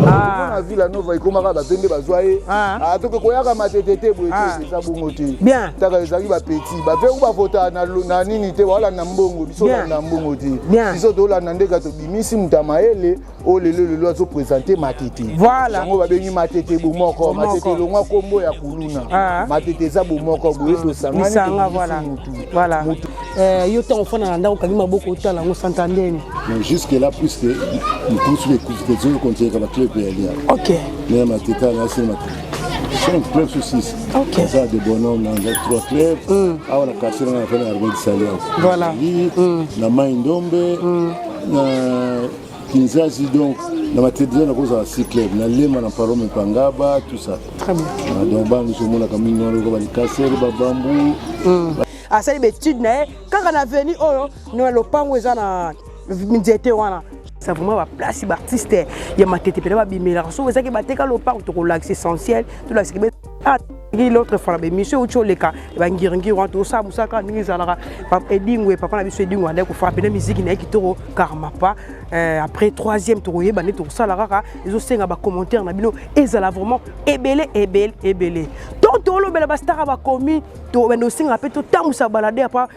Na Villa Nova ekomaka bape nde bazwa ye. Ah. Toke koyaka Matete te boye te, eza bongo te. Taka ezalaki bapeti bape oyo bavota na nini te, baolanda mbongo. Biso olanda mbongo te, biso tolanda nde kaka tobimisi moto ya mayele oyo lelo lelo azopresente Matete. Yango babengi Matete bomoko. Matete elongwa kombo ya kuluna. Matete eza bomoko boye, tosangani, tobimisi mutu mutu. Yo ntango ofanda na ndako, okangi maboko, otala yango santa ndeni? Jusque là, puisque mokusu ezokontineka baclub ya lia mais Matete anasi Matete 5 clubs sur 6. Eza de bonhomme na 3 clubs awa na quartier nanga, nafani armée du salut. Na Mai Ndombe, na Kinzazi, donc na Matete déjà nakozala 6 clubs, na Lemba, na Palome, Pangaba, tout ça. Très bien. Donc bana nyonso omonaka mingi wana lokola balikasere babambu. Asali baétude na ye kaka na avenue oyo na lopango eza na nzete wana. Ça vraiment baplace baartiste ya Matete mpena babimelaka. Soki ezaki bateka lopango, tokolakisa essentiel, tolakisa. L'autre fois na baémission euti oleka, bangiringiri wana, tosala mosala kaka ndenge ezalaka. Edingwe, papa na biso Edingwe, andaki kofara mpena miziki na ye kitoko Karmapa. Après troisième tokoyeba nde tokosala kaka. Ezosenga bacommentaire na bino ezala vraiment ebele ebele ebele. Donc tolobela bastar ya bakomi, tobanda osengaka mpe totambusa balade apa.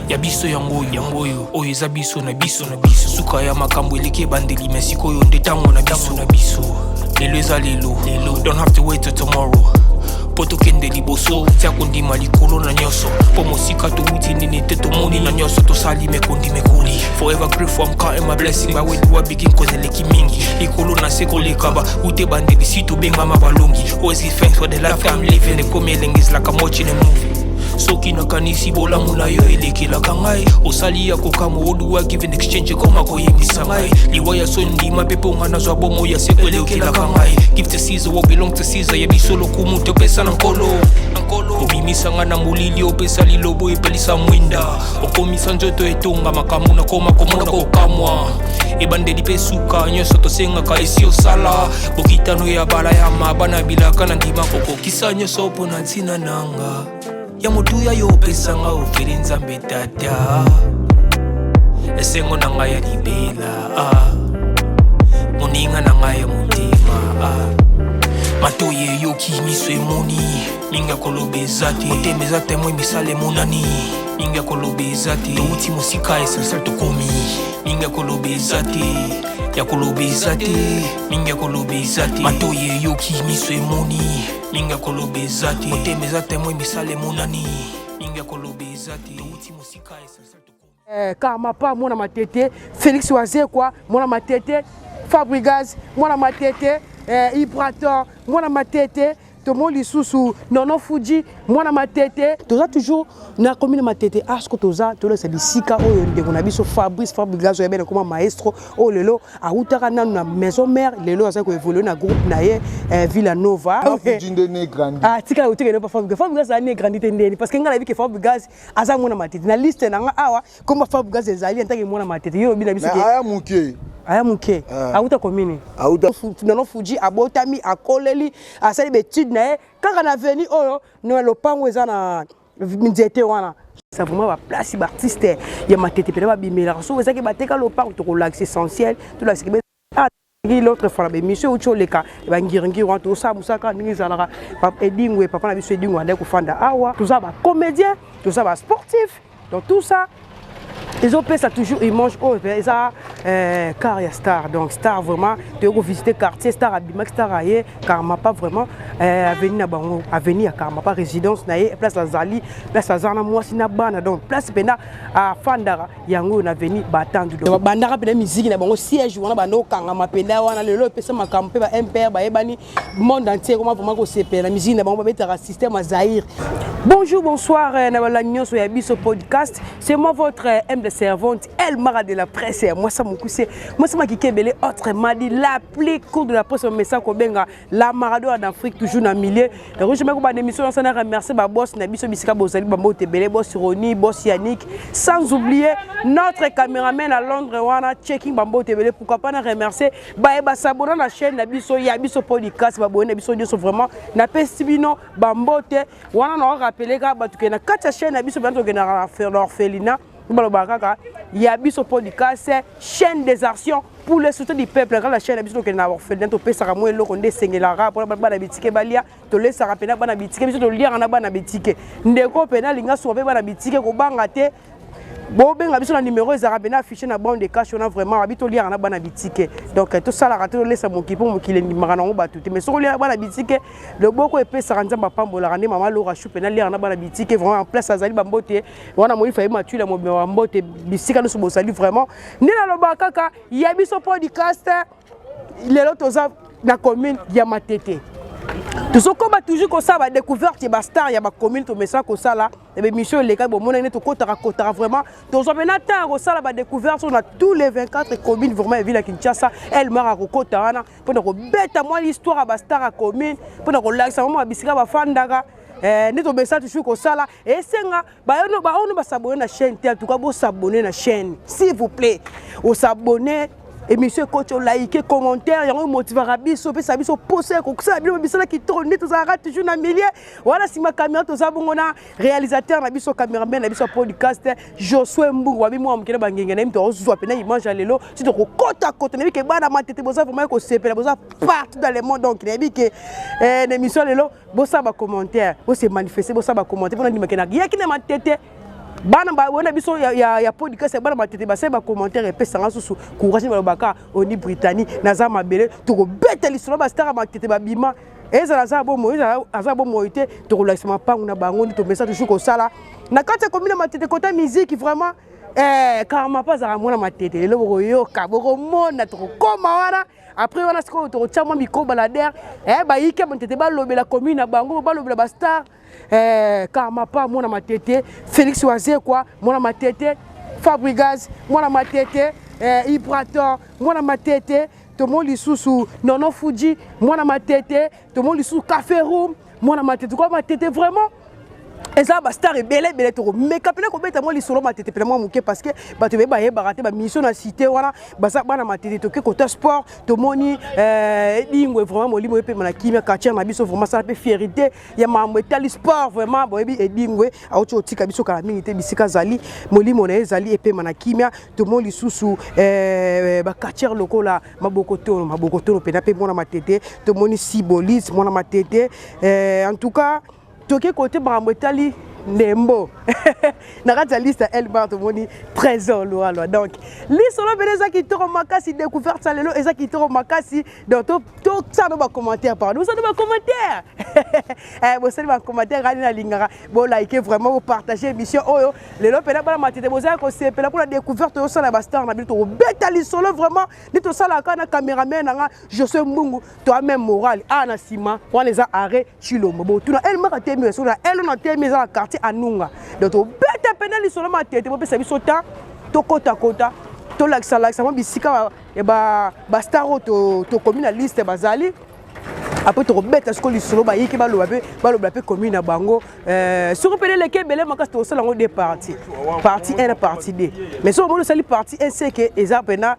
Ya biso yango oyo, yango oyo, oyo eza biso na biso na biso. Suka ya makambo eleki ebandeli, me sikoyo nde ntango na biso na biso. Lelo eza lelo lelo, don't have to wait till tomorrow mpo tokende liboso. Tia kondima likolo na nyonso, mpo mosika towuti nini te, tomoni na nyonso tosali mekondi mekoli. Forever grateful, I'm counting my blessing. By where do I begin? Cause eleki mingi likolo na se koleka ba ute bandeli si tobengama balongi. Always give thanks for the life I'm living. Ekomi elengi, is like I'm watching a movie. Soki nakanisi bolamu na yo elekelaka ngai, osali ya kokamwa. Oduwa give in exchange, ekoma koyebisa ngai liwa ya so ndima mpe mponga nazwa bomo ya seko elekelaka ngai. Give to Caesar what belong to Caesar. Ya biso lokumu topesa na Nkolo. Obimisa ngai na molili, opesa lilobo, epelisa mwinda, okomisa nzoto etonga makambo nakoma komona kokamwa. Ebandeli mpe suka, nyonso tosengaka esi osala. Bokitano ya bala ya mabana bilaka na ndima kokokisa nyonso mpo na ntina nanga ya motuya yo opesanga ofeli. Nzambe Tata, esengo na ngai ya libela, ah. Moninga na ngai ya motema, ah. Matoi eyoki, miso emoni, mingi ya koloba eza te. Motema eza témoin, misala emonani, mingi ya koloba eza te. Touti mosika, essentiel tokomi, mingi ya koloba eza te, ya koloba eza te, mingi ya koloba eza te. Matoi eyoki, miso emoni, mingi ya koloba eza te. Motema eza témoin, misala emonani, mingi ya koloba eza te. Touti mosika, essentiel tokomi. Karmapa mwana Matete, Félix Wazekwa mwana Matete, Fabregas mwana Matete, Ibrator mwana Matete, tomoni lisusu Nono Fuji mwana Matete. Toza toujours na commune Matete asko, toza tolakisa bisika oyo ndeko na biso Fabrice Fabregas oyo abene koma maestro, oyo lelo awutaka nanu na Maison Mère, lelo aza koévolue na groupe na ye Villa Nova. Fuji nde ne grandi. Ah, tika otikele pa Fabregas. Fabregas aza ne grandi te ndeni? Parce que ngai nayebi ke Fabregas aza mwana Matete. Na liste na nga awa, komba Fabregas ezali en tant que mwana Matete. Yo oyebi na biso ke aya moke. Aya moke. Awuta commune auta. Nono Fuji abotami, akoleli, asali baétude na ye kaka na avenue oyo na lopango eza na nzete wana. Ça vraiment baplace baartiste ya Matete mpena babimelaka. Soki ezaki bateka lopango, tokolakisa essentiel, tolakisa. L'autre fois na baémission euti oleka, bangiringiri wana, tosala mosala kaka ndenge ezalaka. Edingwe, papa na biso Edingwe, andaki kofanda awa. Toza bacomédien, toza basportif, donc tout ça ezopesa toujours image oyo eza car ya star. Donc star vraiment, toyei kovisite quartier star abimaki, star aye Karmapa vraiment, avenue na bango, avenue ya Karmapa, résidence na ye, place azali, place aza na mwasi na bana. Donc place mpena afandaka yango oyo na avenue Batandu. Donc babandaka mpena miziki na bango, siège wana banda okangama mpena wana. Lelo epesa makambo mpe ba MPR bayebani monde entier, koma vraiment kosepela na miziki na bango, babetaka système ya Zaïre. Bonjour, bonsoir, na balandi nyonso ya biso podcast. C'est moi votre humble servante, El Mara de la presse, mwasa mokuse, mwasa makike ebele, autrement dit la plus courte de la presse, mesa kobenga la Maradona d'Afrique, toujours na milieu. Donc je meko ba émission na remercier ba boss na biso bisika bozali, ba mbote ebele, boss Roni, boss Yannick, sans oublier notre caméraman à Londres wana checking, ba mbote ebele. Pourquoi pas na remercier ba ba s'abonner na chaîne na biso podcast, ba bonne na biso nyonso vraiment na pesi bino ba mbote wana na. Nazorappeler kaka bato ke na kati ya chaîne na biso mpena tokendaka na orphelinat. Balobaka kaka ya biso podcast, chaîne des actions pour le soutien du peuple. Kaka la chaîne na biso, tokende na orphelinat, topesaka mwa eloko nde esengelaka mpona bana bitike balia. Tolesaka mpena bana bitike, biso toliaka na bana bitike. Ndeko mpena alinga suka mpe bana bitike, kobanga te, bobenga biso na numéro ezalaka mpena affiché na bande de cash wana. Vraiment, babi toliaka na bana bitike, donc tosalaka te, tolesa mokili, mpo mokili endimaka nango bato te. Mais soki oliaka bana bitike, loboko epesaka, Nzambe apambolaka. Nde mama Lora Chou mpena aliaka na bana bitike vraiment en place. Azali bambote wana, moi faye matwila mobima, bambote bisika nyonso bozali. Vraiment, nde nalobaka kaka ya biso podcast. Lelo toza na commune ya Matete, tozokoba toujours kosala badécouverte ya bastar ya bacommune. Tomesana kosala na baémission eleka, bomonaki nde tokotaka kotaka. Vraiment, tozwa mpena temps ya kosala badécouverte oyo na tous les 24 communes vraiment ya ville ya Kinshasa. Elmar akokota wana mpona kobeta mwa histoire ya bastar ya commune, mpona kolakisa mwa bisika bafandaka. Nde tobesa toujours kosala. Esenga baono bas'abonner na chaîne te, en tout cas bos'abonner na chaîne, s'il vous plaît. Os'abonner, émission ekoti, olike, commentaire, yango emotivaka biso, opesa biso posa ya kokosala bino bisala kitoko. Nde tozalaka toujours na milieu wana, nsima caméra toza bongo na réalisateur na biso, caméraman na biso ya podcast, Josue Mbungu. Babi mwa moke na bangenge na ye, moto azozwa mpena image ya lelo. Ti tokokota kota, nayebi ke bana Matete boza vraiment kosepela, boza partout dans le monde. Donc nayebi ke na émission lelo bosala bacommentaire, bose manifester, bosala bacommentaire mpona ndimake nayaki na Matete. Bana bona biso ya podcast ya bana Matete basali bacommentaire, epesanga susu courage. Balobaka oni Britanie naza mabele, tokobeta lisolo bastar ya Matete babima. Ezala aza bomoi, ezala aza bomoi te, tokolakisa mapangu na bango. Nde tomesa toujours kosala na kati ya commune ya Matete. Kota musique vraiment, Karma mpe azalaka mwana Matete. Lelo bokoyoka, bokomona, tokokoma wana. Après wana sikoyo tokotia mwa micro baladeur, bayike Matete balobela commune na bango, balobela bastar. Karma pa mwana Matete, Félix Wazekwa mwana Matete, Fabrigaz mwana Matete, Ibrator mwana Matete, tomoni lisusu Nono Fuji mwana Matete, tomoni lisusu Café Room mwana Matete. Kwa Matete vraiment eza bastar ebele ebele. Tokomeka mpena kobeta mwa lisolo Matete mpena mwa moke, parce que bato ebele bayebaka te bamission na cité wana baza bana Matete. Toke kota sport, tomoni Edingwe, vraiment molimo epema na kimia, quartier na biso vraiment asala mpe fierté ya makambo etali sport. Vraiment, boyebi Edingwe auti kotika biso kala mingi te. Bisika azali, molimo na ye ezali epema na kimia. Tomoni lisusu baquartier lokola Maboko Tono, Maboko Tono mpena mpe mwana Matete. Tomoni Sibolis mwana Matete. En tout cas, toke kote makambo etali ndembo na kati ya liste ya Elmar, tomoni Trésor Lualwa. Donc lisolo mpena eza kitoko makasi, découverte ya lelo eza kitoko makasi. Donc tosala no bacommentaire, pardon, bosala no bacommentaire, bosali bacommentaire kani nalingaka bolike vraiment, bopartage émission oyo. Lelo mpena bana Matete bozala kosepela mpona découverte oyosala ya bastar na bino. Tokobeta lisolo vraiment nde tosalaka na cameraman na nga Josue Mbungu, toa même moral awa na nsima wana eza arrêt Chilombo. Botuna Elmaka temi soki na elo na temi eza na quartier Anunga. Donc tobeta mpena lisolo Matete, bopesa biso temps, tokotakota, tolakisalakisa mwa bisika ya bastar oyo tokomi na liste bazali. Après tokobeta sikoyo lisolo, bayiki baloba mpe, balobela mpe commune na bango. Soki mpe eleki ebele makasi, tokosala yango deux parties, partie 1 na partie 2. Mais soki omoni osali partie 1, seke eza mpena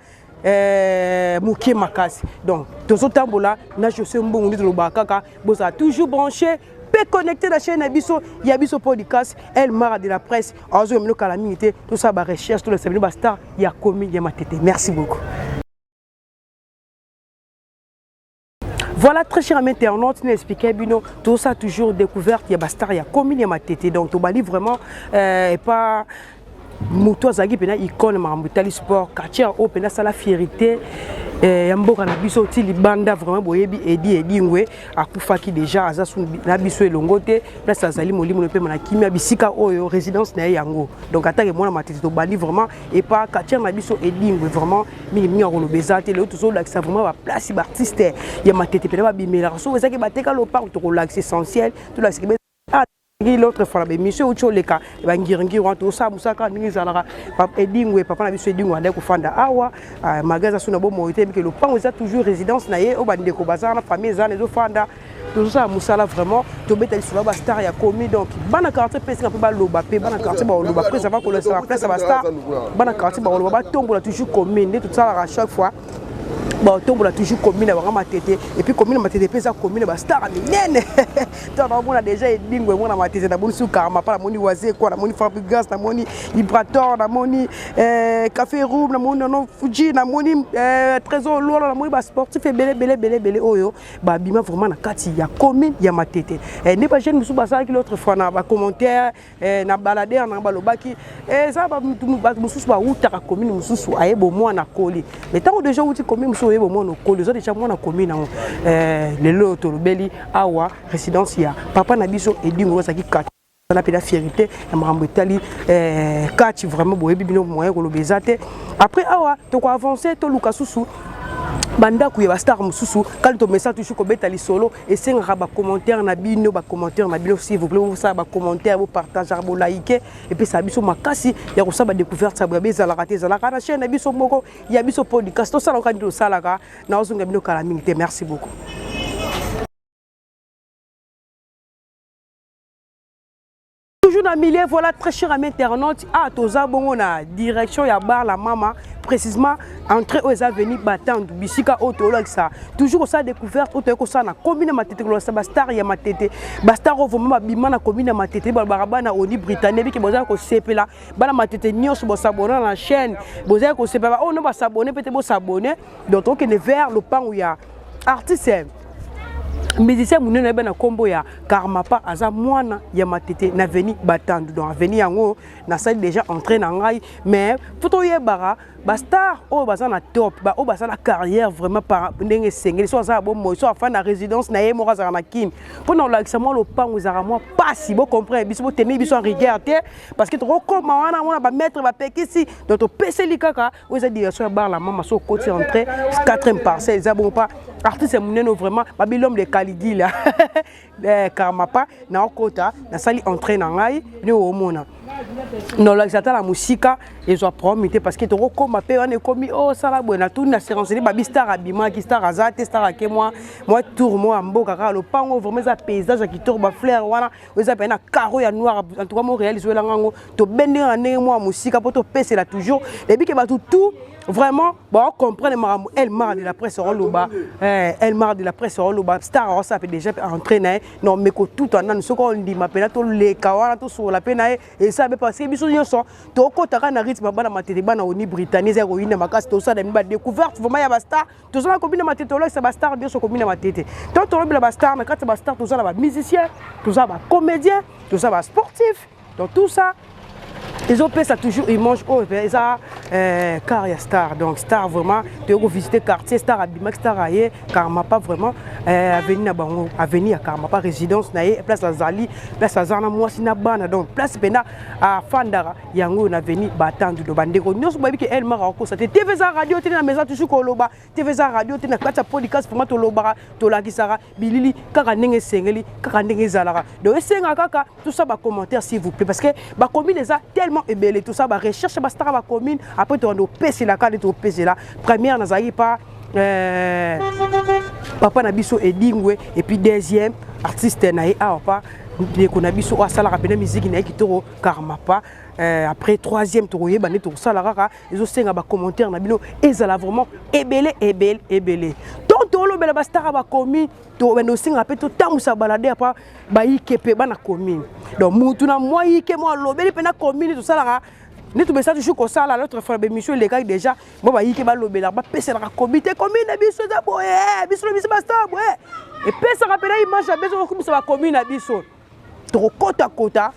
moke makasi. Donc tozotambola na José Mbongo. Nde tolobaka kaka, bozala toujours branché mpe connecté na chaîne na biso ya biso podcast El Mara de la presse. Azoyo mino kala mingi te, tosala barecherche, tolakisa bino bastar ya commune ya Matete. Merci beaucoup. Voilà, très cher ami internaute, nous expliquons bino tout ça, toujours découverte ya bastar ya commune ya Matete. Donc tobali vraiment et pas moto azalaki mpena icône makambo etali sport, quartier oyo mpena asala fierté ya mboka na biso ti libanda. Vraiment, boyebi Edi Edingwe akufaki déjà, aza na biso elongo te. Place azali, molimo mpe na kimia. Bisika oyo résidence na ye yango. Donc atake mwana Matete, tobandi vraiment epa quartier na biso Edingwe. Vraiment, mingimingi ya koloba eza te. Lelo tozolakisa vraiment baplace baartiste ya Matete mpena babimelaka. Soki ezaki bateka lopango, tokolakisa essentiel, tolakisa. L'autre fois na baémission euti oleka, bangiringiri wana, tosala mosala ndenge ezalaka. Edingwe, papa na biso Edingwe andaki kofanda awa, malgré aza so na bomoi te, ebike lopango eza toujours résidence na ye oyo bandeko baza na famille eza na ezofanda. Tozosala mosala vraiment, tobeta lisolo ya bastar ya commune. Donc bana quartier mpe esinga mpe baloba, mpe bana quartier bakoloba après avant kolesa baplace ya bastar. Bana quartier bakoloba, batombola toujours commune. Nde tosalaka chaque fois. Baotombola toujours commune na bango Matete. Et puis commune Matete mpe eza commune bastar ya minene. To naomona déjà Edingwe mwana Matete, namoni Sukarama pa, namoni Wazekwa, namoni Fabrigas, namoni Ibrator, namoni Café Room, namoni Nono Fuji, namoni Trésor Lwala, namoni basportif ebele ebele ebele ebele oyo babima vraiment na kati ya commune ya Matete. Nde bajeune mosusu basalaki l'autre fois na bacommentaire na balader na balobaki eza bato mosusu bawutaka commune mosusu, ayeba mwana koli. Mais ntango déjà outi commune mosusu, oyeba mwana okoli, oza déjà mwana commune yango. Lelo tolobeli awa résidence ya papa na biso Edingwe, azalaki kati na mpe na fierté ya makambo etali kati. Vraiment, boyebi bino, moyen koloba eza te. Après awa tokoavance, toluka susu bandako ya bastar mosusu. Kali tomesa toujours kobeta lisolo, esengaka bacommentaire na bino, bacommentaire na bino, s'il vous plaît. Bosala bacommentaire, bopartageaka, bolike, epesaka biso makasi ya kosala badécouverte ya boye. Ezalaka te, ezalaka na chaîne na biso moko ya biso podcast. Tosalaka nde tosalaka, naozonga bino kala mingi te. Merci beaucoup. Toujours na milieu, voilà, très cher ami internaute. Ah, toza bongo na direction ya bar La Mama, précisément entrée oyo eza avenue Batandu, bisika oyo tolakisa toujours kosala découverte oyo toyei kosala na commune ya Matete, kolakisa bastar ya Matete, bastar oyo vraiment babima na commune ya Matete. Balobaka bana oni Britannie bike, bozala kosepela. Bana Matete nyonso, bosabona na chaîne, bozali kosepela. Oyo no basabone mpe te, bosabone. Donc tokende vers lopango ya artiste musicien monene oyeba na nkombo ya Karmapa, aza mwana ya Matete na avenue Batandu. Donc avenue yango nasali déjà entrée na ngai. Mais faut toyebaka bastar oyo baza na top, oyo baza na carrière vraiment par ndenge esengeli. So aza na bomoi, so afandi na résidence na ye moko, azalaka na Kini. Mpona kolakisa mwa lopango ezalaka mwa pasi, bocomprendre biso, botemi biso en rigueur te, parce que tokokoma wana mona bamaître bapekisi. Donc topeseli kaka oyo eza direction ya bar La Mama. So okoti entrée, quatrième parcelle, eza bongo pa artiste monene vraiment babi l'homme de Kaligila, Karmapa. Naokota, nasali entrée na ngai, nde omona nolakisa ata na mosika, ezwa problème te, parce que tokokóma mpe wana ekomi osala boye. Natuni na se renseigner, babi star abimaki, star aza te, star ake mwa tour mo ya mboka. Kaka lopango vraiment eza paysage ya kitoko, bafleur wana eza pene na carreau ya noir. En tout cas mo réalise oyelanga yango, tobendi na ndenge mwa mosika mpo topesela toujours ebike bato tout vraiment baocomprendre makambo. Elmar de la presse oloba, Elmar de la presse oloba, star aosala mpe déjà entrée na ye. Non, mais kotuta nanu, soki ondima mpena, toleka wana, tosolola mpe na ye, esala mpe, parce que biso nyonso tokɔtaka na rythme. Bana Matete, bana oni Britannie, eza koyinda makasi. Tosala mi badécouverte vraiment ya bastar. Tozala kobina Matete, olakisa bastar nyonso kobina Matete. To tolobela bastar, na kati ya bastar toza na bamusicien, toza bacomédien, toza basportif. Donc tout ça ezopesa toujours image oyo eza car ya star. Donc star vraiment, toyei kovisite quartier star abimaki, star aye Karmapa vraiment, avenue na bango, avenue ya Karmapa, résidence na ye, place azali, place aza na mwasi na bana. Donc place mpena afandaka yango oyo na avenue Batandu. Do bandeko nyonso bayebi ke Elmar akokosa te. TV eza radio te, na maison toujours koloba TV eza radio te. Na kati ya podcast vraiment tolobaka, tolakisaka bilili kaka ndenge esengeli, kaka ndenge ezalaka. Donc esengaka kaka tosala bacommentaire, s'il vous plaît, parce que bacommune eza tellement ebele. Tosala barecherche basitaka bacommune, après tokanda opeselaka nde topesela. Première nazalaki pa papa na biso Edingwe, et puis deuxième artiste na ye awa pa ndeko na biso oyo asalaka mpena miziki na ye kitoko, Karmapa. Après troisième tokoyeba nde tokosala. Kaka ezosenga bacommentaire na bino ezala vraiment ebele ebele ebele. Donc tolobela bastara bakomi, tobanda osengaka mpe totambwisa balade apa bayike mpe bana commune. Donc mutu na mwa yike mwa alobeli mpe na commune, tosalaka nde tobesa toujours kosala. L'autre fois bémission elekaki déjà, mo bayike balobelaka, bapeselaka commune te. Commune na biso eza boye, biso na biso bastar boye, epesaka mpena image ya biso, kokumisa bacommune na biso. Tokokotakota,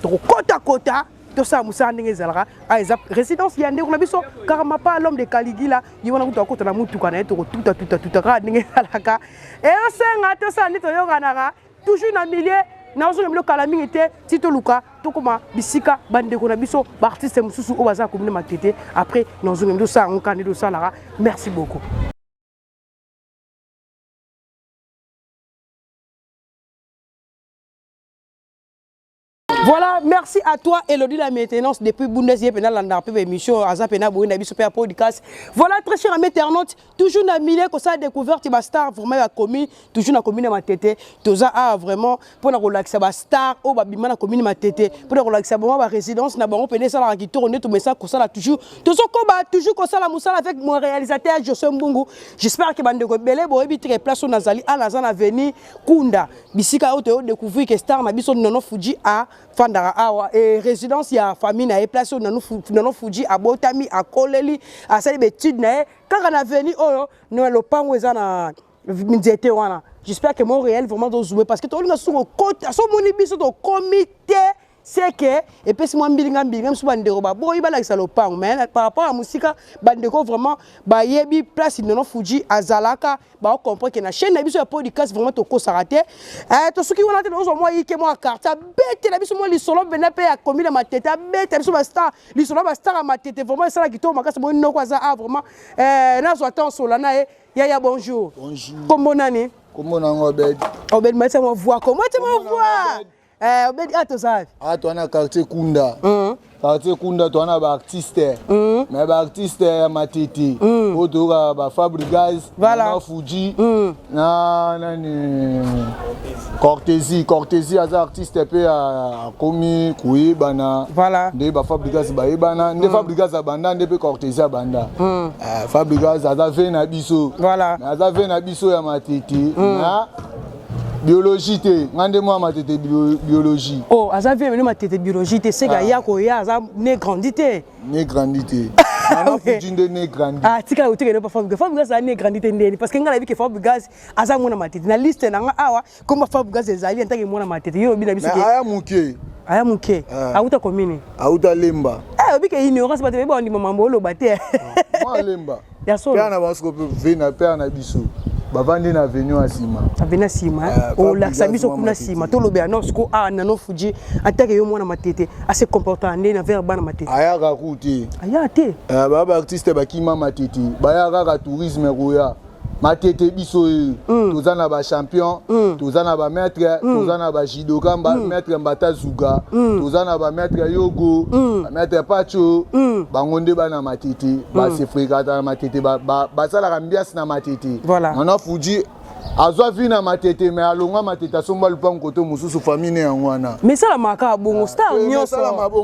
tokokotakota, tosala mosala ndenge ezalaka. Ah, eza résidence ya ndeko na biso Karamapa, l'homme de Kaligila. Ye wana kutu akota na mutuka na ye, tokotuta tuta tuta kaka ndenge ezalaka. Eyosenga tosala nde toyokanaka toujours na milieu. Nazonga bilo kala mingi te, ti toluka tokóma bisika bandeko na biso baartiste mosusu oyo baza commune Matete. Après nazonga bilo, tosala yango kaka nde tosalaka. Merci beaucoup. Voilà, merci à toi Elodie la maintenance depuis Bundes ye pena landa pe émission aza pena boye na biso pe podcast. Voilà très cher ami internaute, toujours na milieu ko sa découverte ba star vraiment ya commune, toujours na commune Matete, toza a vraiment pona kolakisa ba star oyo babima na commune Matete, pona kolakisa bango ba résidence na bango pene sala kitoko nde tomesa kosala toujours. Tozokoba toujours kosala mosala avec mon réalisateur Josué Mbungu. J'espère que bandeko ebele boyebi très place oyo nazali a naza na avenue Kunda. Bisika oyo toyo découvrir que star na biso Nono Fuji afandaka awa et résidence ya famille na ye, place oyo Nono Fuji abotami, akoleli, asali ba étude na ye kaka na avenue oyo na lopango eza na nzete wana. J'espère que mon réel vraiment tozoume parce que tolinga susu kokota so omoni biso tokomi te, c'est que epesi mwa mbilinga mbilinga misu bandeko baboyi balakisa lopango, mais par rapport à mosika, bandeko vraiment bayebi place Nono Fuji azalaka, baocomprendre ke na chaîne na biso ya podcast vraiment tokosaka te. Tosuki wana te, tozwa mwa ike mwa quartier abetela biso mwa lisolo mpena mpe ya commune ya Matete, abetela biso bastar, lisolo ya bastar ya Matete vraiment esala kitoko makasi. Boyi noko aza a vraiment nazwa ta osola na ye. Yaya, bonjour. Bonjour. Kombo nani? Kombo nango Obed. Obed, matia mwa voix ko, matia mwa voix. Obed, a toza wapi? Ah, toza na quartier Kunda. Quartier Kunda, toza na baartiste, mais baartiste ya Matete oyo toyokaka bafabrigaz na Fuji na nani, Cortési. Cortési aza artiste mpe akomi koyebana nde bafabrigaz bayebana, nde Fabrigaz abanda, nde mpe Cortési abanda. Fabrigaz aza ve na biso, mais aza ve na biso ya Matete na biologie te, nga nde mwa Matete biologie. Oh, aza vie mene Matete biologie te, seka ya koya aza né grandi te. Né grandi te, Nana Fuji nde né grandi. Ah, tika otikele pa Fabrigas. Fabrigas aza né grandi te ndeni? Parce que ngai nayebi ke Fabrigas aza mwana Matete. Na liste na nga awa, komba Fabrigas ezali en tant que mwana Matete. Yo oyebi na biso ke aya moke. Aya moke. Auta commune? Auta Lemba. Eh, oyebi ke ignorance, bato bayebi bandima mambo oloba te. Mwa Lemba. Ya solo. Père na bango siko mpe ve na père na biso bavandi na avenue ya nsima. Avenue ya nsima, olakisa biso kuna nsima, tolobela non siko a Nano Fuji en tant que yo mwana Matete, ase comporta ndeni envers bana Matete? Ayaka ku te. Aya te. Baya baartiste bakima Matete, baya kaka tourisme koya Matete. Biso oyo toza na bachampion, toza na bamaître, toza na bajudoka, maître Mbata Zuga, toza na bamaître Yogo, bamaître Pacho. Bango nde bana Matete, base fréquenta na Matete, basalaka ambiance na Matete. Nana Fuji azwa vi na Matete, mais alongwa Matete, asomba lupango kote mosusu, famille ne yango wana. Mais esalamaka bongo, star nyonso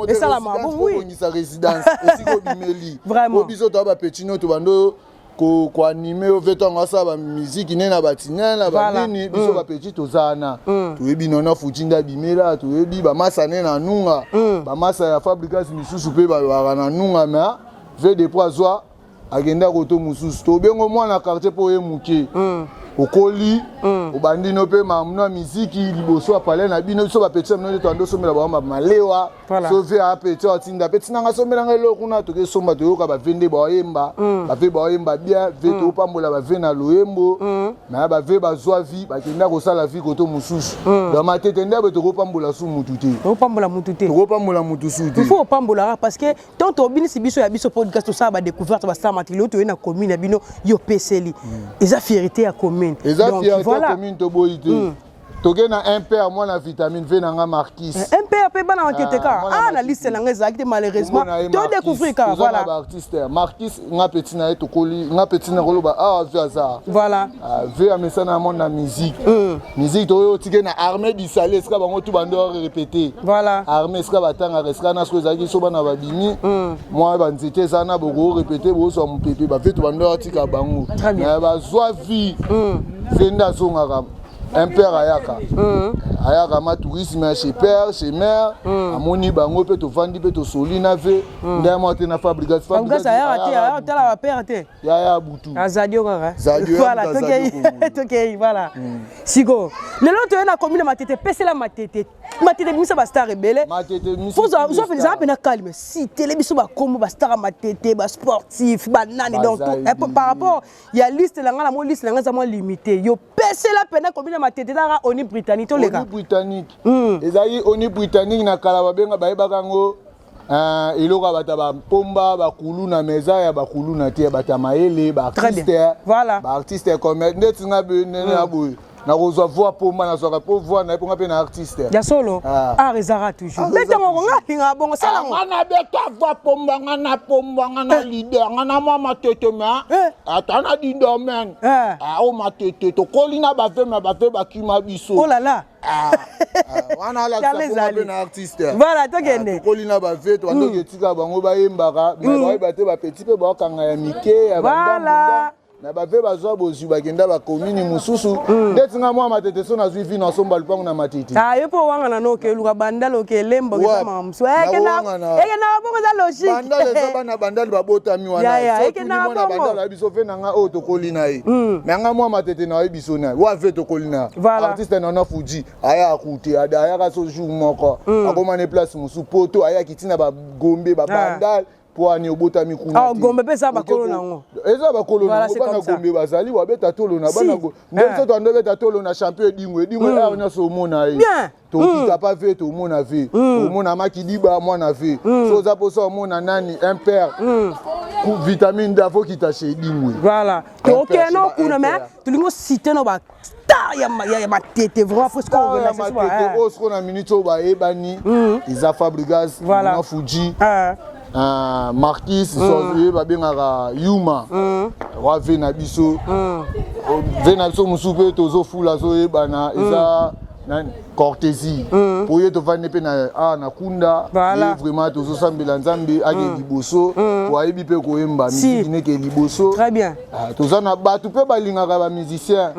esalamaka bongo, oui. Bongisa résidence esika obimeli. Po biso toya bapetits no, tobando koanime yo ve ntango asala bamiziki nde na batinene na banini. Biso bapetits toza wana, toyebi Nana Fuji nde abimela, toyebi bamasa nde na nunga, bamasa ya Fabricas misusu mpe babaka na nunga, mais ve depuis azwa akenda koto mosusu. Tobengo mwana quartier mpo oye moke, okoli, obandi no mpe makambo ya miziki liboso ya palais na bino. Biso bapetits na bino nde toandi osomela bango malewa. So ve apetit atinda pe tinanga asombelanga eloko kuna, toke somba, toyoka bave nde baoyemba, bave baoyemba bien, ve topambola bave na loyembo na bave bazwa vi, bakenda kosala vi koto mosusu. Donc Matete nde boye, tokopambola su mutu te. Tokopambola mutu te. Tokopambola mutu su te. Il faut opambolaka parce que tant tobinisi biso ya biso podcast, tosala badécouverte basala matili toye na commune ya bino, yo peseli eza fierté ya commune. Eza fierté ya commune, toboyi te. Toke na un père mwana vitamine V na nga Marquis. Un père mpe bana Matete kaka. Ah, na liste na nga ezalaki te malheureusement, to découvrir kaka, voilà. Baartiste Marquis, nga petit na ye, tokoli, nga petit na koloba awa ve aza. Ve amesana na monde na musique. Musique toyo otike na armée du salut, esika bango tu bando répété. Armée esika batangaka, esika na siko ezalaki so bana babimi mwa banzete eza na boko répété, bozwa mopepe. Bave to bando atika bango bazwa vie, ve nde azongaka. Un père ayaka, ayaka ma tourisme chez père, chez mère, amoni bango mpe tovandi mpe tosoli na ve nde mwa te na Fabrigas. Fabrigas ayaka te, ayaka tala bapère te. Yaya butu. Azadio kaka. Voilà, tokei, tokei, voilà. Siko lelo toye na commune Matete, pesela Matete. Matete bimisa bastar ebele, ozwa mpena calme, citele biso bakombo bastar ya Matete, basportif, banani. Donc par rapport ya liste na nga, na mo liste na nga eza mwa limité, yo pesela mpena commune ya Matete taka oni Britannique, toleka. Oni Britannique ezalaki oni Britannique na kala, babenga, bayebaka yango eloko ya bato ya bampomba, bakuluna, mais eza ya bakuluna te, ya bato ya mayele, baartiste. Baartiste comme ndeti nga ndenge ya boye. Nakozwa voix pomba, nazwaka mpo voix na ye, mpo nga mpe na artiste. Ya solo. Ah. Art ezaka toujours. Art eza Betango nga alingaka bongo, sala Ah, ngo. nga nabeta voix pomba, nga na pomba, nga na leader, nga na mwa matete, me Eh. ata na di domaine. Eh. Ah, o matete tokoli na bave, me bave bakima biso. Oh là là. Ah, ah, wana alakisa Yala mpo nga ezali. mpe na artiste. Voilà, tokende. Ah, tokoli na bave, tobandoki etika bango bayembaka, me bayeba te, bapeti mpe bakanga ya mike ya Voilà. bandambo na bave, bazwa bozwi, bakenda bakomini mosusu. Ndeti nga mwa matete, so nazwi vi, nasomba lupango na matete. Ah, yo mpo owangana no okeluka bandala, okelemba, Wapi? okeza makambo mosusu. Eh, Nakowangana. Ekendaka bongo, eza logique. Bandala eza bana bandali babotami Ya, ya, wana. ekendaka Mwana bongo. bandala ya biso, ve na nga oyo tokoli na ye, me nga mwa matete na ye, biso na ye wa ve tokoli na Voilà. artiste nana Fuji aya akute ayaka so jour moko, akoma na place mosusu poto, ayaki ntina bagombe babandal po ani obotami kuna Ah, te. Gombe mpe eza bakolo nango. Eza bakolo Voilà, nango. c'est Bana comme ça. Gombe bazali babeta tolo na Si. bana nde Eh. biso toando beta tolo na champion Edingo, Edingo awa nyonso omona ye. Tokita pa ve, tomona ve, omona Makidiba mwana ve. So oza mposa omona nani, un père vitamine D, afokita chez Edingwe. Voilà, tokende no kuna, mais Impère. tolingi ocite no bastar ya matete vraiment, presque. Star ya matete oyo sikoyo na minute oyo bayebani eza Fabrigas, Voilà. na Fuji, Ah. Marquis, ye babengaka Yuma wa ve na biso. Ve na biso mosusu mpe tozofula, azoyebana, eza nani, Cortési, po ye tovandi mpe na awa na kunda. Voilà. Ye vraiment tozosambela Nzambe ake liboso, po ayebi mpe koyemba. Si. Miziki neke liboso. Très bien. Ah, toza na bato mpe balingaka bamusicien,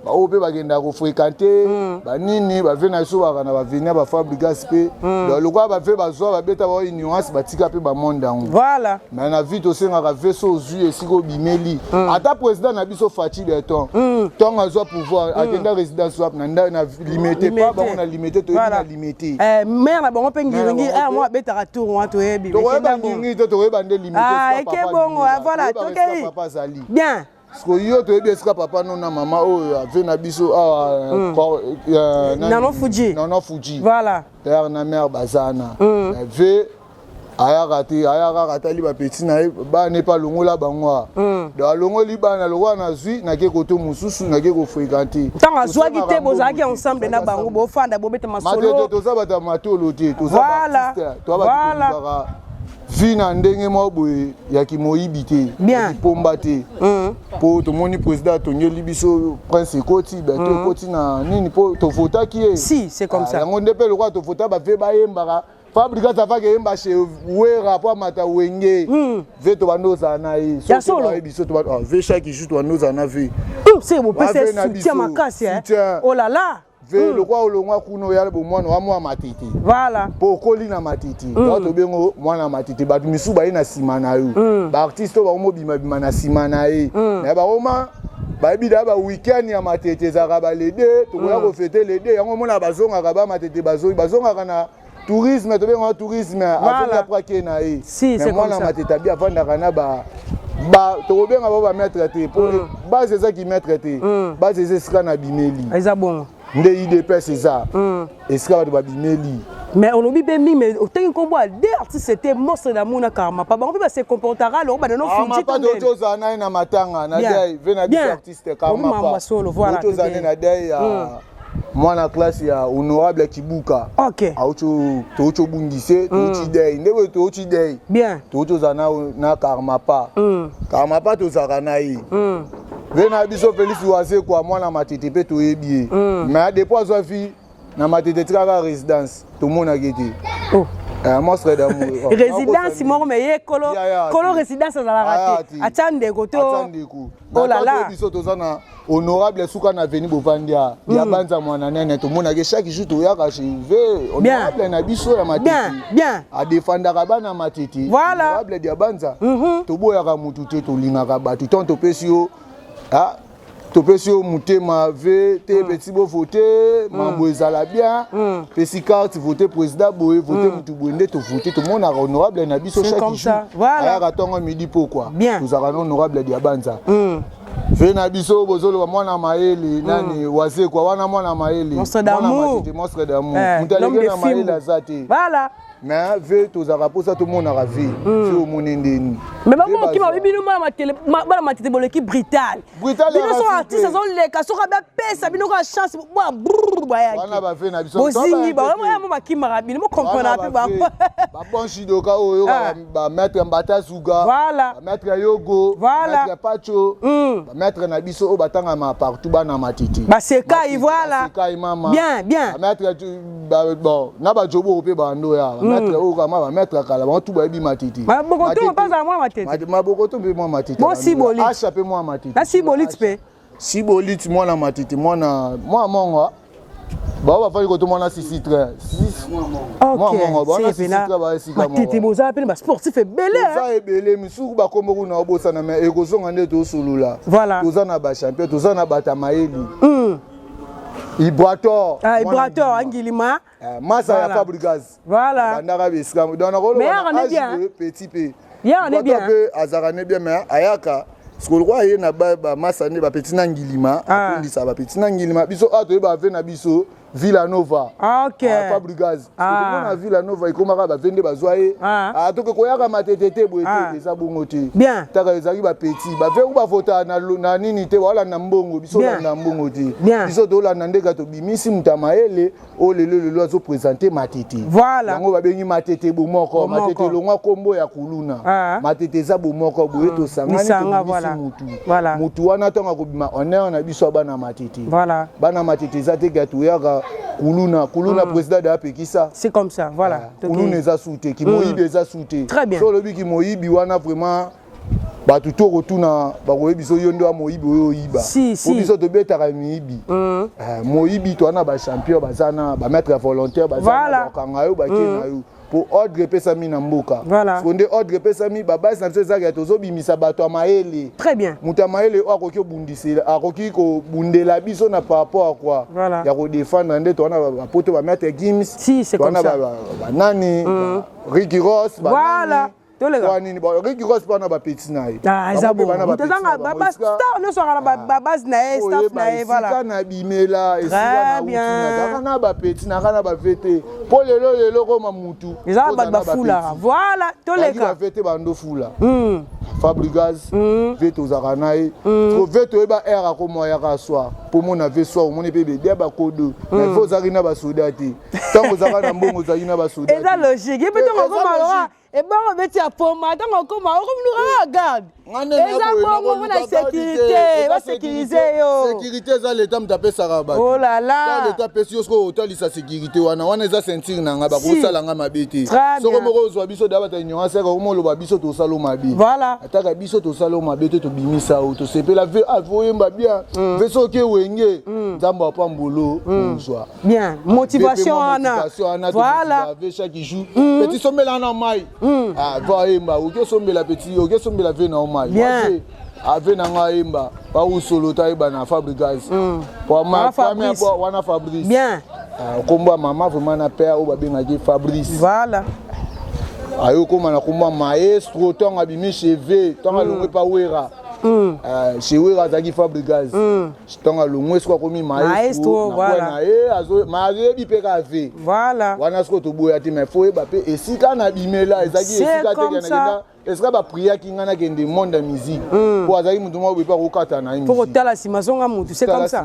baoyo mpe bakendaka kofréquente banini bave na biso, baka na bavenia bafabrigas mpe. Donc, lokola bave bazwa babeta bao ignorance, batika mpe bamonde yango. Voilà. Mais na vie tosengaka ve, so ozwi esika obimeli, ata président na biso Fatshi Béton, ntongo azwa pouvoir, akenda résidence wapi? Na na Limete pa bango na Limete, toyebi na Limete. Eh, mare na bango mpe ngiringi. Na bango Mo abetaka tour wana, toyebi. Tokoyeba Ekenda bongo. ngingi te, tokoyeba nde Limete. Ah, Esika eke papa bongo, abimela. ah, voilà, Toyebaka esika tokei. papa azali. Bien. Parce que yo toyebi esika papa no na mama oyo ave na biso awa, Nano Fuji. Nano Fuji. Voilà. Père na mare baza na ve, ayaka te, ayaka kaka atali bapeti na ye, bana epe alongola bango awa. Donc alongoli bana, lokola nazwi, nake koto mosusu, nake kofréquente. Ntango azwaki te, bozalaki ensemble na bango, bofanda, bobeta Matete. masolo. Toza bato ya matolo te, toza Voilà. baartiste, toza bato tolukaka vi na ndenge moko boye ya kimoyibi te, ya kipomba te, mpo tomoni président atongeli biso prince, ekoti bato, ekoti na nini, mpo tovotaki ye. Si, c'est comme Ah, ça. yango nde mpe lokola tovota, bave bayembaka, Fabrigas afaki eyemba chez Wera po amata Wenge. Ve tobanda ozala na ye. Ya solo? Biso ve chaque jour tobanda ozala na ve. Se bopesa Bave na soutien biso, makasi, eh. soutien. Oh là là. Ve lokwa olongwa kuna, oya bomwana wa mwa matete, Voilà. mpo okoli na matete, mm. Tobengo mwana matete, bato misusu baye na nsima na yo, baartiste oyo bango mobimabima na nsima na ye, na bakoma bayebi da baweekend ya matete ezalaka balede, tokoya kofete lede yango, omona bazongaka bamatete, bazongaka na tourisme, tobengaka tourisme, azongi après ake na ye. Si, Mais c'est comme mwana ça. matete abi avandaka na ba tokobenga bao bamaître te, po base ezaki maître te, base eza esika na bimeli. Eza bongo. Nde UDPS eza esika bato babimeli. Mais olobi mpe mingi, mais otengi nkombo ya deux artistes, c'était Monstre d'amour na Karmapa. Bango mpe base comportaka loko banano Fuji. Karmapa toti ozala na ye na matanga na dai ve na biso artiste. Karmapa solo, voilà. Toti ozala ne na dai ya mwana classe ya honorable Kibuka. Auti touti obungise, touti dei nde boye, touti dei. Touti ozala na Karmapa. Karmapa tozalaka na ye ve na biso Félix Wazekwa, mwana matete mpe toyebi ye, mais depuis azwa vi na matete, tikaka résidence, tomonaki te. Oh. Monstre d'amour. Résidence moko, mais ye kolo kolo résidence azalaka te, atia ndeko to. Atia ndeko. Oh là là. Biso toza na honorable suka na veni bovandi ya banza mwana nene, tomonaki chaque jour toyaka chez ve honorable na biso ya matete. Bien bien. Adefandaka bana matete. Voilà. Honorable dia banza, toboyaka mutu te, tolingaka bato. Tant topesi yo, ah, topesi yo motema ve te, peti bovote, mambo ezala bien, pesi carte, vote président boye, vote mutu boye, nde tovote, tomonaka honorable na biso chaque jour. Ayaka ntongo, midi, pokwa. Tozalaka na honorable dia banza ve na biso. Bozoloba mwana mayele nani? Wazekwa wana mwana mayele. Monstre d'amour. Monstre d'amour, moto aleki na mayele aza te. Voilà. Mais ve tozalaka mposa tomonaka ve se omoni ndeni. Mais bakokima bino bana Matete, boleki brutal. Bino so artiste azoleka, soki abapesa bino kaka chance, bwa brr. Wana bave na biso. Bozingi bango, bakimaka bino, bocomprendre mpe bango. Babon shidoka oyo, bamaître Mbata Zuga, bamaître Yogo, maître Pacho, bamaître na biso oyo batangama partout, bana Matete. Basekai, voilà. Basekai mama. Bien bien. Bamaître, bon, na bajoboko mpe bando ya bamaître oyo kama bamaître kala, bango tu bayebi Matete. Mabokoto mpe azala mwa Matete. Mabokoto mpe mwa Matete. Bo Sibolit. Asha mpe mwa Matete. Na Sibolit mpe. Sibolit mwana Matete, mwana mwana mongo bao bafandi koto, mwana sisi train. Matete bozala pene basportif ebele. Toza ebele, misuku bakombo kuna obosana, mais ekozonga nde tosolola. Toza na bachampion, toza na bato ya mayeli. Ibrator. Ibrator Angilima. Masa ya Fabrigas. Bandaka besika, donc nakoloba petit mpe mpe azalaka ne bien, mais ayaka sikolokwa aye na bamasa nde bapeti na Ngilima, atondisa bapeti na Ngilima. Biso awa toyeba ave na biso Villa Nova. Fabrigas, tomona Villa Nova ekomaka bave nde bazwa ye. Toke koyaka Matete te, boye te, eza bongo te. Taka ezalaki bapeti bave ku bavota na nini te, baolanda mbongo. Biso olanda mbongo te, biso tolanda ndeka tobimisi moto ya mayele oyo lelo lelo azoprésente Matete. Yango babengi Matete bomoko. Matete elongwa nkombo ya kuluna. Matete eza bomoko boye, tosangani, tobimisi mutu. Mutu wana ntango akobima, honneur na biso ya bana Matete. Bana Matete eza te ke toyaka kuluna kuluna. Président de apekisa. C'est comme ça, voilà. Kuluna eza su te, kimoyibi eza su te. Très bien. So olobi kimoyibi wana, vraiment bato to kotuna bakoyebi biso yo nde wa moyibi oyo oyiba. Si, si. Po biso tobetaka miyibi. Moyibi, toza na bachampion, baza na bamaître volontaire, baza na bakanga yo, bake na yo po ordre epesami na mboka. Siko nde ordre epesami, babase na biso ezalaka tozobimisa bato ya mayele. Très bien. Moto ya mayele oyo akoki obundisela, akoki kobundela biso na par rapport à quoi? Ya kodefendre nde toza na bapoto, bamaître Gims. Si, c'est comme toza na ça. Banani, Ricky Ross. Voilà. Toleka. Nini, Ricky Ross mpo na bapeti na ye. Ah, eza bongo. Moto azanga bastar nyonso aka na babase na ye, staff na ye, voilà. Esika na bimela, esika na na bapeti naka na bave te, mpo lelo lelo koma mutu. Eza na bato bafulaka, voilà, toleka. Bave te, bando fula. Fabrigas ve tozalaka na ye ve, toyeba aire akoma oyaka soir mpo mona ve soir, omoni mpe bedia bakodo mais ve ozalaki na basoda te. Ntango ozalaka na mbongo, ozalaki na basoda. Eza logique. Ye mpe ntango okoma loka ebongo obeti ya poma, ntango okoma okomi garde, eza bongo mpona sécurité, basécurize yo. Sécurité eza leta moto apesaka bato. Oh là là. Leta apesi yo, soki otalisa sécurité wana, wana eza ceinture na nga, bakosala nga mabe te. Soko moko ozwa biso da bato ignorance yaka okoma oloba biso tosala mabe. Ataka biso tosala mabe te, tobimisa o tosepela ve ave oyemba bien ve soki ewenge Nzambe apambolo ozwa. Bien, motivation wana. Voilà. Ve chaque jour petit sombela na mai va ayemba, oki osombela petit, oki osombela ve na o mai. Ave na ngai ayemba bausolo ta ayeba na Fabrigas wana, Fabrice. Nkombo ya mama vraiment na père oyo babengaki Fabrice. Aye okóma na nkombo ya maestro ntango abimi cheve, ntango alongwe pa Wera. Chez Wera azalaki Fabrigas. Ntango alongwe, soki akomi maestro na ye, azoyebi mpe kaka ve wana. Soki toboya te, mais faut oyeba mpe esika na bimela ezalaki esika te nakenda, esika bapriaki ngai nakende monde ya musique, po azalaki motu moko boye mpe akokata na ye. Faut kotala nsima zonga mutu, c'est comme ça,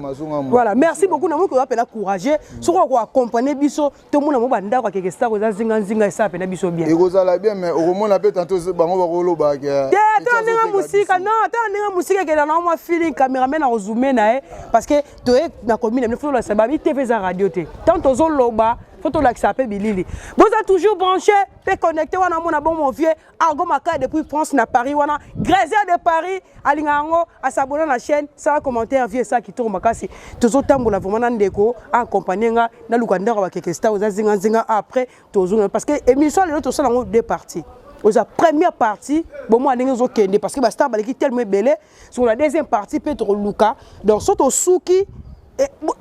voilà. Merci beaucoup. Namoki oza mpena courageux, soki okoaccompagne biso, tomona mo bandako akeke star eza nzinganzinga, esala mpena biso bien. Ekozala bien, mais okomona mpe tanto bango bakolobaka. Te, ata ndenge mosika, non, ata ndenge mosika ekenda na mwa feeling, cameraman akozoome na ye, parce que toye na commune na bino, faut tolakisa babi TV, eza radio te. Tant tozoloba, faut tolakisa mpe bilili. Boza toujours branché mpe connecté wana, mona bon mon vieux Argo Maka depuis France na Paris wana, Grésier de Paris alinga yango, asabona na chaîne, sala commentaire, vie esa kitoko makasi. Tozotambola vraiment na ndeko accompagne nga, naluka ndako bakeke star oza zingazinga. Après tozonga, parce que émission lelo tosala yango deux parties. Oza première partie bomoi ndenge ezokende, parce que bastar baleki tellement ebele. Sur la deuxième partie mpe tokoluka, donc so tosuki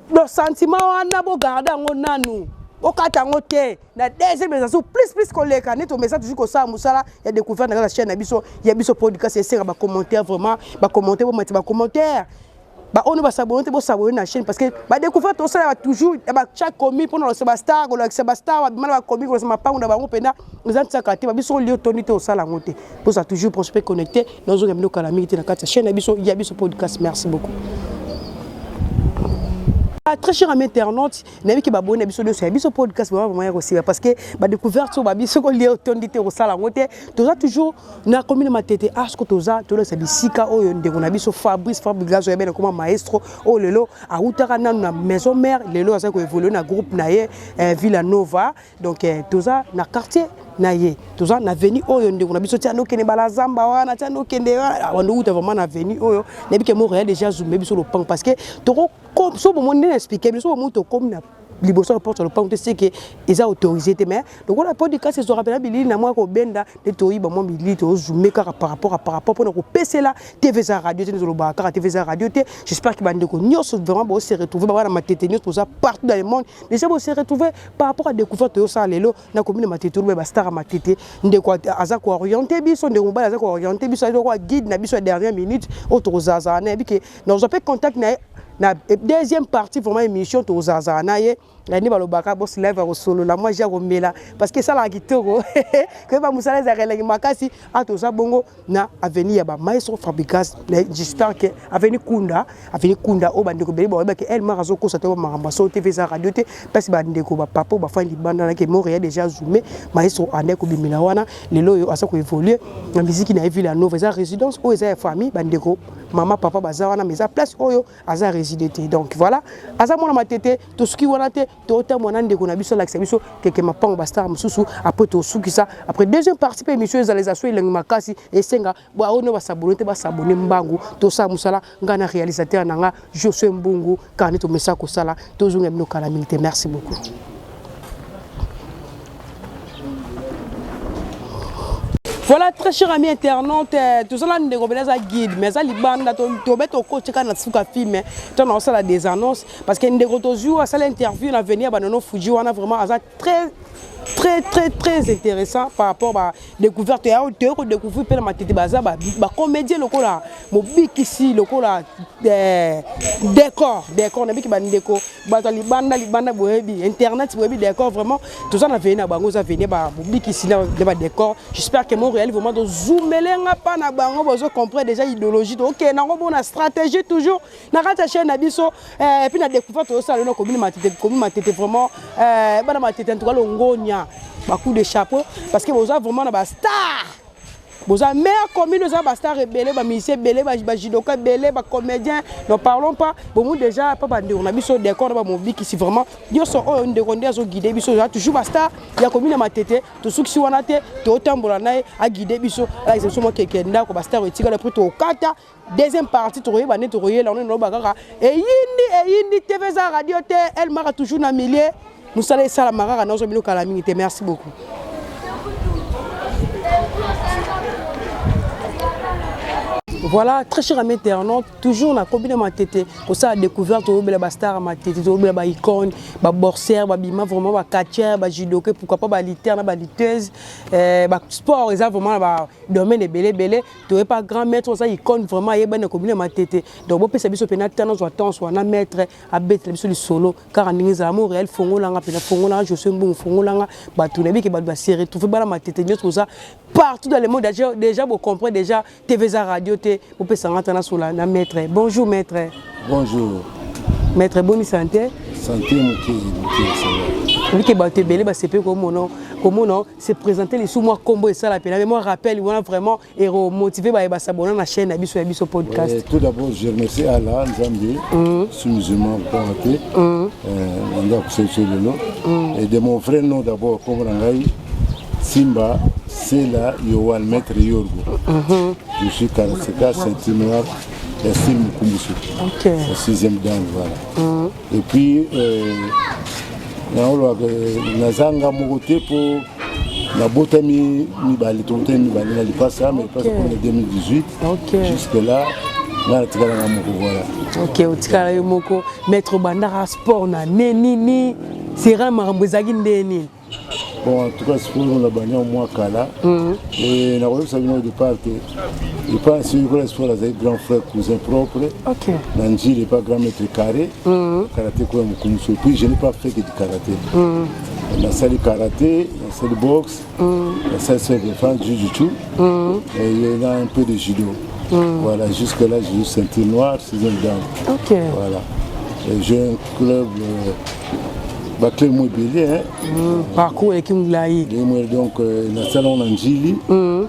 donc sentiment wana, bogarde yango nanu, okata yango te. Na deuxième eza so plus plus koleka nde tomesa toujours kosala mosala ya découverte na kati ya chaîne na biso ya biso podcast. Esenga bacommentaire, vraiment bacommentaire, bomati bacommentaire. Ba oyo ba s'abonner te, bo s'abonner na chaîne parce que ba découverte tosala toujours ya ba chaque commune mpona kolakisa ba star, kolakisa ba star babima na ba commune, kolakisa mapango na bango mpenza eza ntiaka te. Babiso oyo tondi te, osala yango te. Bozala toujours branché mpe connecté, nazonga bino kala mingi te na kati ya chaîne na biso ya biso podcast. Merci beaucoup. Ah, très cher ami internaute, nayebi ke baboni na biso nyonso ya biso podcast vraiment vraiment ya kosila parce que badécouverte oyo babiso kolia otondi te, kosala yango te. Toza toujours na commune Matete. Ah, siko toza tolakisa bisika oyo ndeko na biso Fabrice Fabregas oyo abena koma maestro, oyo lelo awutaka nanu na maison mère, lelo aza koévolue na groupe na ye Villa Nova. Donc toza na quartier na ye, toza na avenue oyo ndeko na biso tia nokende balazamba wana, tia nokende wana, outa vraiment na avenue oyo. Nayebi ke Montréal déjà zoome biso lopango parce que toko so bomoni nde na expliquer biso, bomoni tokomi na liboso ya porte ya lopango te, c'est que eza autorisé te. Mais lokola podcast ezwaka mpena bilili na mwa kobenda nde toyiba mwa bilili, tozoome kaka par rapport mpona kopesela. TV eza radio te, nde kaka TV eza radio te. J'espère que bandeko nyonso vraiment bose retrouver, babana Matete nyonso toza partout dans le monde, déjà bose retrouver par rapport à découverte toyosala lelo na commune Matete. Oloba bastar ya Matete, ndeko aza kooriente biso, ndeko mobali aza kooriente biso, aza koa guide na biso ya dernière minute oyo tokozalazala na yebi ke nazwa mpe contact na ye na deuxième partie vraiment émission, tokozalazala na ye nde balobaka boss live, akosolola mwa ji akomela parce que esalaka kitoko koyeba mosala ezalaka elengi makasi. A toza bongo na avenue ya bamaestro Fabregas. J'espère que avenue Kunda, avenue Kunda oyo bandeko ebele bayebaki Elmar azokosa te, makambo aso TV eza radio te. Mpasi bandeko bapapa oyo bafandi libanda nake Montréal déjà zoomé maestro ande kobimela wana. Lelo oyo aza koévolue na miziki na ye Villa Nova, eza résidence oyo eza ya famille, bandeko mama papa baza wana, mais eza place oyo aza réside te. Donc voilà, aza mwana Matete. Tosuki wana te, totambola na ndeko na biso, alakisa biso keke mapango bastar mosusu. Après tosukisa, après deuxième partie mpe émission ezala eza so elengi makasi. Esenga baoyo basabone te, basabone mbangu. Tosala mosala, ngai na réalisateur na nga Josue Mbungu, kaka nde tomesa kosala. Tozonga bino kala mingi te. Merci beaucoup. Voilà, très cher ami internaute, tozala ndeko mpena aza guide, mais aza libanda. Tobe tokoti kaka na suka film to na osala des annonces parce que ndeko tozwi asala interview na avenue ya banono Fuji wana, vraiment aza très très très très intéressant par rapport ba découverte ya toye kodécouvrir mpe na Matete. Baza bacomédien lokola Mobikisi, lokola Décor. Nabiki bandeko bato ya libanda libanda, boyebi internet, boyebi Décor. Vraiment toza na avenue na bango, eza avenue Bamobikisi na Badécor. J'espère que Montréal vraiment tozumelenga mpa na bango, bozo comprendre déjà idéologie, tokende yango bona stratégie toujours na kati ya chaîne na biso. Et puis na découverte tozosala lelo commune Matete, commune Matete vraiment, bana Matete, en tout cas longonia, bacoup de chapeau parce que boza vraiment na bastar, boza meilleure commune, oza bastar ebele, bamusicien ebele, bajudoka ebele, bacomédien, n'en parlons pas. Bomu déjà pa bandeko na biso Décor na Bamobikisi, vraiment nyonso oyo ndeko nde azoguide biso, oza toujours bastar ya commune ya Matete. Tosukisi wana te, totambola na ye, aguide biso, alakisa biso mwa keke ndako bastar etikala. Après tokata deuxième partie, tokoyeba nde tokoyela ngo naloba kaka eyindi eyindi. TV eza radio te, Elmaka toujours na milieu, mosala esalama kaka. Nazwa bino kala mingi te. Merci beaucoup. Voilà, très cher ami internaute, toujours na commune Matete, kosala découverte, toyobela bastar ya Matete, toyobela baicône, baboxeur, babima vraiment, bacatcheur, bajudoka, pourquoi pas balutteur na balutteuse, basport eza vraiment na badomaine ebele ebele. Toyepa grand maître oza icône vraiment ayebani na commune Matete. Donc bopesa biso mpena tana, ozwa temps wana, maître abetela biso lisolo kaka ndenge ezala. Montréal fongolanga mpena, fongolanga Josue Mbungu, fongolanga bato. Nayebi ke bato base retrouve, bana Matete nyonso oza partout dans le monde, déjà, déjà bocomprend déjà TV eza radio te. Bopesanga tana sola na maître. Bonjour maître. Bonjour. Maître, boni santé? Santé moke moke, ça va. Oyebi ke bato ebele basepe komona se présenter lisusu, mwa nkombo esala mpena me mwa rappel wana vraiment emotive baye basabona na chaîne na biso ya biso podcast. Ouais, tout d'abord je remercie Allah Nzambe, je suis musulman te, nanda kosa biso lelo. Et de mon vrai nom d'abord, kombo na ngai Simba Sela Yohan, maître Yorgo. Je suis karatéka ceinture noire ya style Mukumbusu, au sixième dan, voilà. Et puis naolobaka nazanga moko te mpo nabotami mibale, tobotami mibale na lipasa, mais lipasa mpona 2018. Jusque là nga natikala nga moko, voilà. Ok, otikala yo moko. Maître, obandaka sport na ne nini? Sera makambo ezalaki nde nini? Bon, en tout cas, sport na bandi mwa kala. Et nakoyebisa bino au départ te, epa soki kola sport azali grand frère, cousin propre. Na Njili, epa grand maître carré karaté koya mokumbusu. Et puis je n'ai pas fait que du karaté. Nasali karaté, nasali boxe, nasali self défense, jiu-jitsu et il y a un peu de judo. Voilà, jusque là, j'ai eu ceinture noire, sixième dan. Voilà, et j'ai un club, baclub mo ebele, hein. Parcours eleki molai. Donc nasala ngo na Njili,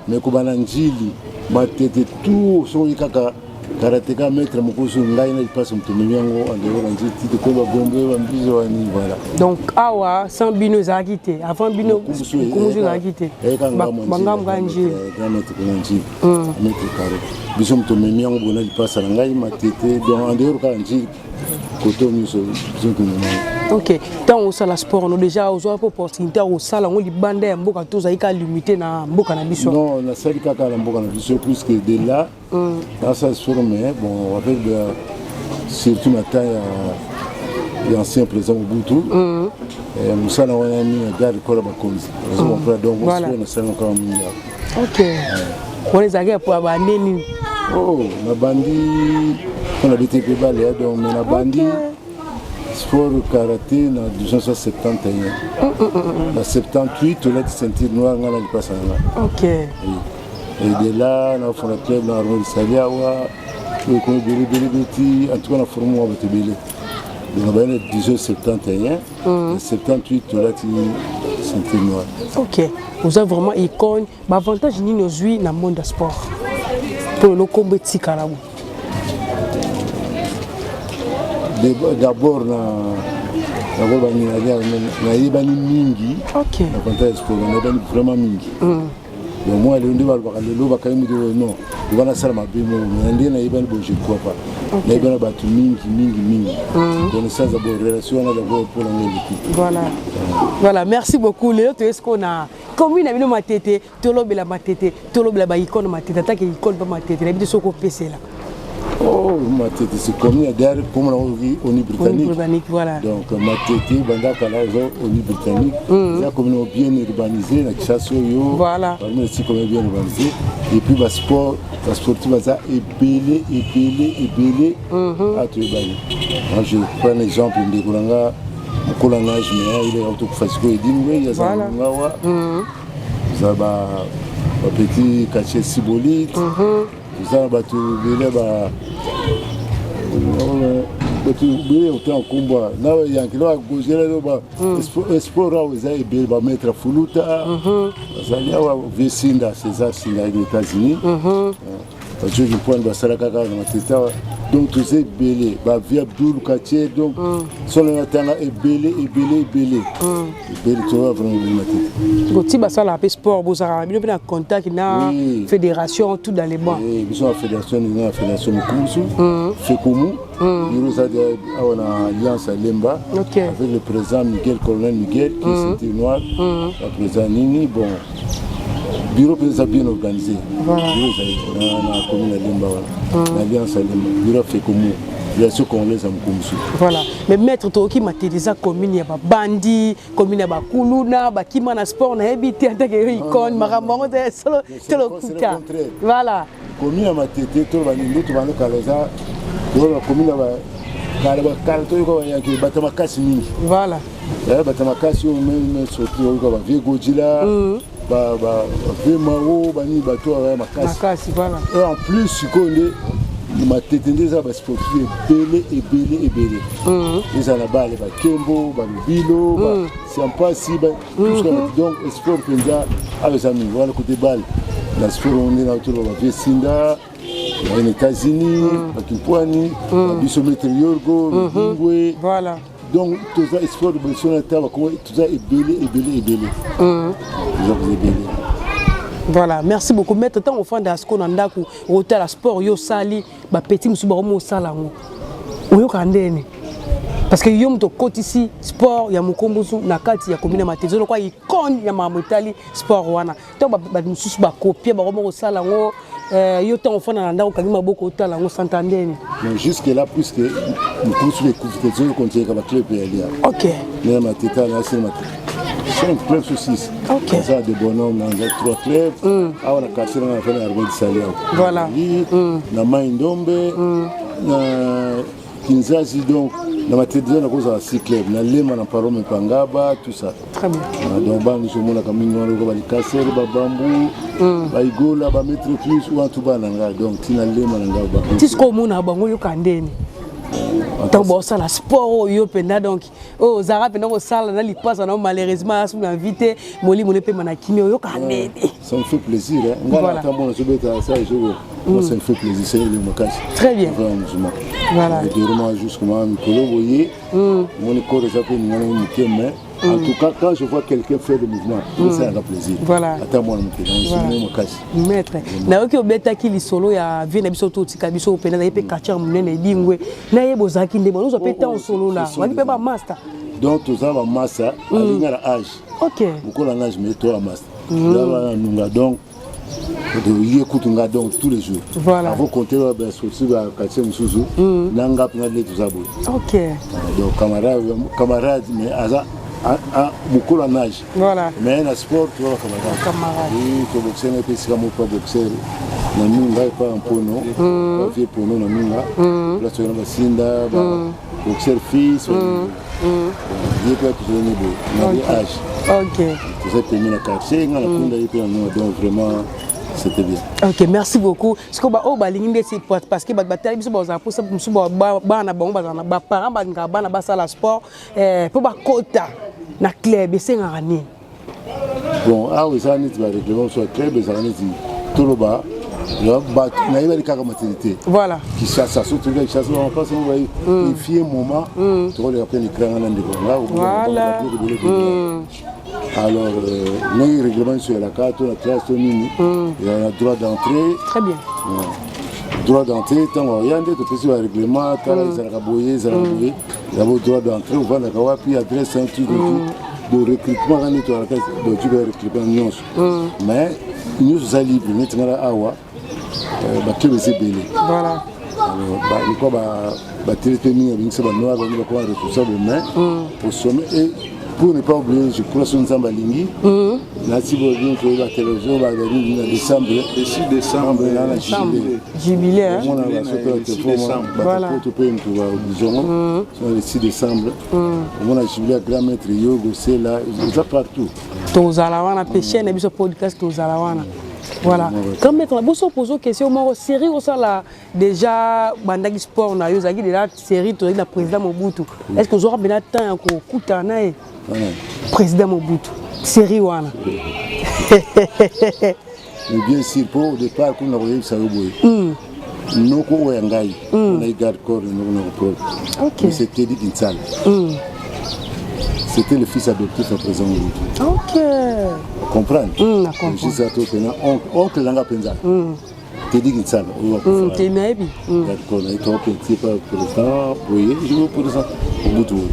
mais kobanda Njili, Matete, tout, soki kaka karateka maître mokoso, ngai na lipasi moto omemi yango andeko na Njili ti tokoyi bagombe, bambizo wani, voilà. Donc awa sans bino ezalaki te, avant bino kumusu ezalaki te, bangambo ya Njili. Grand maître kuna Njili, maître carré, biso moto omemi yango bona lipasa na ngai Matete. Donc en dehors kaka Njili, kote nyonso biso tomemi yango. Ok, ntango osala sport no, déjà ozwa mpo opportunité ya kosala yango libanda ya mboka to ozali kaka limité na mboka na biso? Non, nasali kaka na mboka na biso, puisque de là nasala sport, mais bon, avec de, surtout na temps ya ancien président Mobutu, mosala wana mingi garde corps bakonzi, ozo comprendre. Donc sport nasali kaka mingi. Ok, wana ezalaki ya baneni? Oh, nabandi mpo nabeti mpe bale ya, donc, mais nabandi sport karaté na 1971. Na 78 tolati ceinture noire, ngai na lipasa na nga. Et de là nafonda club na armée lisali awa, ekomi ebele ebele beti. En tout cas na forme mwa bato ebele. Donc nabandi na 1971, na 78 tolati ceinture noire. Ok, oza vraiment icône. Baavantage nini ozwi na monde ya sport mpo lelo kombo etikala bo? D'abord na nakoyeba nayebani mingi. Na avantage ya sport, nayebani vraiment mingi. Donc moi lelo nde balobaka, lelo bakangi moto, non, loba nasala mabe moko, mais nde nayebani bo, je crois pas, nayebani na bato mingi mingi mingi. Connaissance d'abord, relation wana d'abord mpo nango eleki. Voilà, merci beaucoup. Lelo toye sikoyo na commune na bino Matete, tolobela Matete, tolobela baicône Matete. Atake icône mpe Matete, nayebi te soki opesela. Oh, Matete, c'est commune derrière, comme on dit, ONU britannique. Britannique, voilà. Donc Matete, banda kala ONU britannique, c'est commune bien urbanisée, na Kinshasa oyo. Parmi les communes bien urbanisées. Et puis ba sport, ba sportif baza ebele ebele ebele. Ah, toyebani. Moi je prends un exemple, ndeko na nga mokolo na âge, mais il est autokufa sikoyo, Edingwe aza ngawa. Eza ba ba petit quartier Sibolite. Toza na bato ebele, ba bato ebele otanga nkombo na bayanke na bagozela ba sport awa eza ebele. Bamaître Fuluta bazali awa, Vesinda, César Sinda ayaki na États-Unis, bajoki mpwani basala kaka na Matete awa. Donc toza ebele, bavie Abdul Quartier. Donc solo natanga ebele ebele ebele ebele, toza vraiment ebele Matete. Koti basalaka mpe sport, bozalaka bino mpe na contact na fédération, tout dans les bancs? Biso na fédération, ninga na fédération mokumbusu, FEKOMU, bureau eza awa na alliance ya Lemba, avec le président Miguel, colonel Miguel, qui est ceinture noire, la président nini. Bon, bureau mpe eza bien organisé. Bureau ezali na commune ya Lemba wana, na alliance ya Lemba, bureau ya FEKOMU, fédération congolaise ya mokumbusu. Voilà, mais maître, toyoki Matete eza commune ya babandi, commune ya bakuluna, bakima na sport. Nayebi te, antake yo icône, makambo yango te solo to lokuta? Voilà. Commune ya Matete, to banini, tobanda kala, eza toyoka commune ya kala, bakala, toyoka bayanke, bato makasi mingi. Bato makasi oyo même surtout oyoka bavie Godila, bavie Mao, banini, bato oyo makasi. Makasi, voilà. Et en plus sikoyo nde Matete nde eza basportif ebele ebele ebele. Ezala bale, bakembo, balobilo, basiampasi, donc sport mpenza awa eza mingi wana. Kote bale na sport nde na toloba bavie Sinda na États-Unis, bakimpwani, babiso maître Yorgo Bingwe. Donc toza sport biso na ta bakongo, toza ebele ebele ebele, toza ebele. Voilà, merci beaucoup maître. Ntango ofanda sikoyo na ndako, otala sport yo osali, bapeti mosusu bakoma osala yango, oyokaka ndeni? Parce que yo moto okotisi sport ya mokombosu na kati ya commune ya Matete, ozolokwa icône ya makambo etali sport wana. Ntango bato mosusu bakopie, bakoma kosala yango, yo ntango ofanda na ndako, okangi maboko, otala yango, santa ndeni? Mais jusque là, puisque mokusu ekufi te, tozokontinue baclub ya lia. Na Matete na asili Matete. 5 clubs ou 6. Ok. Eza de bonhomme na nza 3 clubs. Awa na quartier na nga na armée de Sali awa. Voilà. Na Mai Ndombe, na Kinzazi, donc na Matete nakozala 6 clubs, na Lema na Parome Pangaba, tout ça. Très bien. Ah, donc bana nyonso omonaka mingi wana lokola balikasere, babambu, baigola, bamaître plus wantu, bana na ngai, donc ntina Lema na ngai. Ti sikoyo omonaka bango, yoka ndeni ntango baosala sport oyo mpenza, donc oyo ozalaka mpenza kosala na lipasa na malheureusement asu na vie te, molimo ne pema na kimia, oyoka ndeni? Ça me fait plaisir, hein. Ngai ata mona azobeta ça jour, moi ça me fait plaisir, c'est eloko makasi. Très bien. Vraiment. Voilà. Déroulement justement mikolo boye, omoni corps eza mpe ningana moke, mais en tout cas, quand je vois quelqu'un faire le mouvement, esalaka plaisir. Ata mwana moke, donc makasi. Maître, nayoki obetaki lisolo ya vie na biso to otika biso mpenza, azali mpe quartier monene Edingwe, nayeba ozalaki nde bana ozwa mpe ntango osolola wali mpe bamaster? Donc toza bamaster, alinga na âge. Mokolo na âge, mais toza bamaster na nunga, donc ye kutu nga, donc tous les jours. Avant compter basorti baquartier mosusu na nga mpenza nde toza boye. Donc camarade, camarade, mais aza mokolo ya âge. Mais na sport toza bacamarade. Toboxe ngai mpe esika moko, pa boxer na nunga, epa mpono, bavie pono na nunga, place toyena basinda boxer fils, ye mpe tozalani boye na ye âge. Toza pemi na quartier, nga nakunda ye mpe na nunga, donc vraiment c'était bien. Ok, merci beaucoup. Sikoyo baoyo balingi ndeti, parce que bato batali biso, bazala mposa mosusu, bana bango bazala na baparent balingaka bana basala sport, mpo bakota na club esengaka nini? Bon, awa eza neti barèglement mosusu ya club, ezalaka neti toloba bato nayebali kaka Matete. Kinshasa, surtout Kinshasa, bamapasi mo bai efie moment tokoleka mpe likranga na ndeko nga. Alors ndenge règlement nyonso elaka, to na classe to nini, ezala na droit d'entrée. Très bien. Droit d'entrée, ntango oya nde topesi barèglement, tala ezalaka boye, ezalaka boye, yabo droit d'entrée, ovandaka wapi, adresse, un truc de recrutement kaka nde toalaka botuka ya recrutement nyonso, mais nyonso eza libre. Neti ngala awa baclub eza ebele. Lokwa batele mpe mingi abengisa banoir, bangi bakoma responsable, mais au sommet, et pour ne pas oublier, je crois so Nzambe alingi nati boye toyeba télévision banini na décembre. Le décembre. Na jubilé. Omona basoto ya telefone, bato mpe moto babizongo le 6 décembre, omona jubilé ya grand maître Yogo Sela, eza partout. Tozala wana mpe chaîne na biso podcast, tozala wana. Voilà, grand maître na biso, pose question moko série. Osala déjà, bandaki sport na yo, ozalaki déjà série, tozalaki na président Mobutu. Est ce que ozwaka mpena temps ya kokutana na ye, président Mobutu, série wana? Mais bien sûr, po au départ kuna koyebisa yo boye, noko oyo ya ngai nayi garde corps, noko nako propre, mais c'était Teddy Kinsala, c'était le fils adoptif ya président Mobutu. Comprendre? Juste to pena oncle nanga mpenza, Teddy Kinsala. Oyo nayebi. Garde corps naye to petit pa président boye, je président Mobutu boye,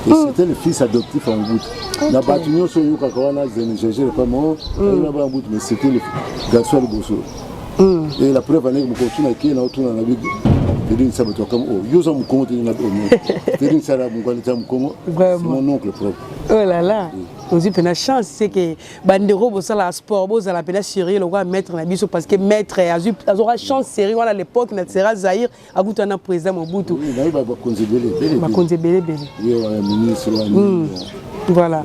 et c'était le fils adoptif ya Mobutu. Na bato nyonso oyokaka wana zene pa mo ayina ba Mobutu, mais c'était le garçon ya liboso. Et la preuve, aneke mokolo tuna ke na otuna na bi Teddy Nsala, bato bakama o yo oza mokongo te na ono Teddy Nsala mokali ta mokongo, c'est mon oncle propre. Oh là là, ozwi mpena chance. C'est que bandeko bosala sport, bozala mpena sérieux lokola maître na biso, parce que maître azwaka chance série wana à l'époque na sera Zaïre, akutana na président Mobutu. Nayebi bakonzi ebele. Bakonzi ebele ebele. Ye ministre wani. Voilà.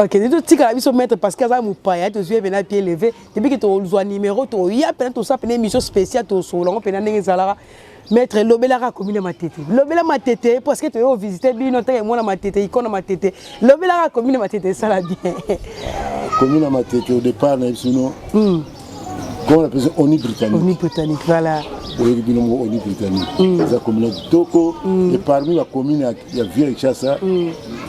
Ok, nde totikala biso maître, parce que aza mopaya, tozwi ye mpena pied levé. Depuis ke tozwa numéro, toya mpena tosala mpena émission spéciale, tosolola yango mpena ndenge ezalaka. Maître, lobelaka commune Matete, lobela Matete, parce que toye ovisite bino nteke mwana Matete, ikona Matete, lobelaka commune Matete, esala bien. Commune ya Matete, au départ na biso, comment on appelle ça, ONU britannique. ONU britannique, voilà. Oyebi bino moko, ONU britannique eza commune ya kitoko, et parmi bacommune ya ville ya Kinshasa,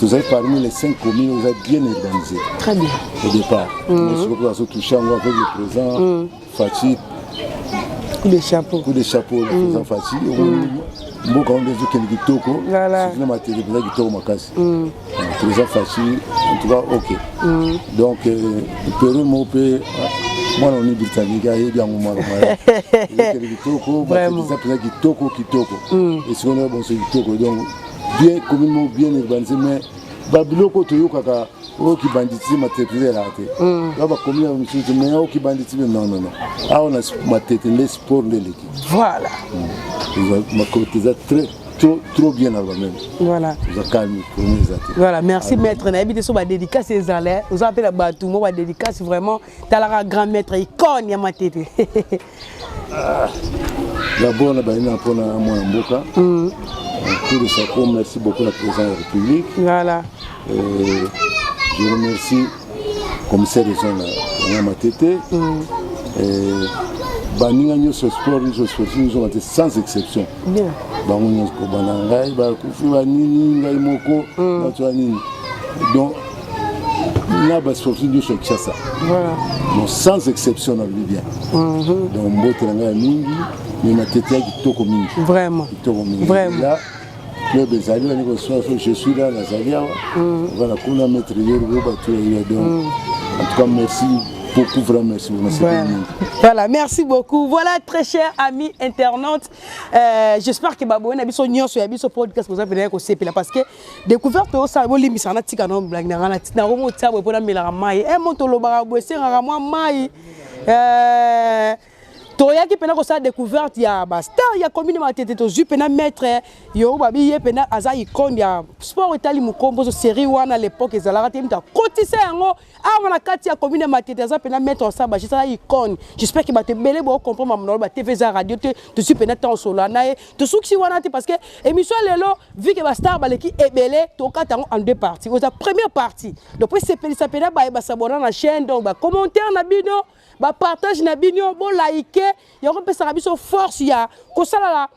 tozali parmi les cinq communes oyo eza bien urbanisé. Très bien. Au départ, mais sikoyo mpe bazotouche yango avec le président Fatshi. Coup de chapeau. Coup de chapeau le président Fatshi. Mboka wana ezokende kitoko, surtout na Matete mpenza kitoko makasi. Président Fatshi, en tout cas, ok. Donc période moko mpe mwana ONU britannique ayebi yango, mwana ezokende kitoko, Matete eza mpenza kitoko kitoko, esiko na bonso kitoko, donc bien commune moko bien urbanisé, mais babiloko toyokaka. Oyo kibanditisme Matete ezalaka te. Ba bakomi ya mosusu mais oyo kibanditisme, non, non, non, awa na Matete nde sport nde eleki. Voilà. Makolo eza très trop trop bien na même. Voilà. Eza calme, problème eza te. Voilà, merci maître. Nayebi te so badédicace ezala, oza mpe na bato mo badédicace. Vraiment, talaka grand maître, icône ya Matete. D'abord na bayina mpona mwana mboka, coup de chapeau, merci beaucoup la président de la République. Voilà. Je remercie commissaire de zone ya Matete, baninga nyonso, sport nyonso, sportif nyonso Matete sans exception. Bien. Bango nyonso, kobanda ngai, bakufi banini, ngai moko bato ya nini, donc na basportif nyonso ya Kinshasa. Voilà. Donc sans exception, nalobi bien. Donc mbote na ngai ya mingi, mais Matete ya kitoko mingi. Vraiment. Kitoko mingi. Vraiment. Là, club ezali wani koswa, so je suis là, nazali awa. Voilà, kuna maître Yorgo, bato ya, donc en tout cas merci beaucoup, vraiment merci beaucoup. Voilà. Voilà, merci beaucoup. Voilà, très chers amis internautes. J'espère que baboye na biso nyonso ya biso podcast boza pena kosepela parce que découverte osala bolimbisa na tika na blague na nga na tina komo tia boye mpona melaka mai e moto olobaka boye esengaka mwa mai. Toyaki mpena kosala découverte ya bastar ya commune Matete. Tozwi mpena maître yo babi ye mpena aza icône ya sport etali mokomboso, série wana l'époque ezalaka te, moto akotisa yango awa na kati ya commune ya Matete. Aza mpena maître osala bageste, aza icône. J'espère que bato ebele bocomprendre makambo na ba TV eza radio te. Tozwi mpena ntango solola na ye, tosukisi wana te parce que émission ya lelo, vu que bastar baleki ebele, tokata yango en deux parties. Oza première partie, donc po esepelisa mpena baye basabona na chaîne, donc bacommentaire na bino, bapartage na bino, bolike yango, epesaka biso force ya kosalala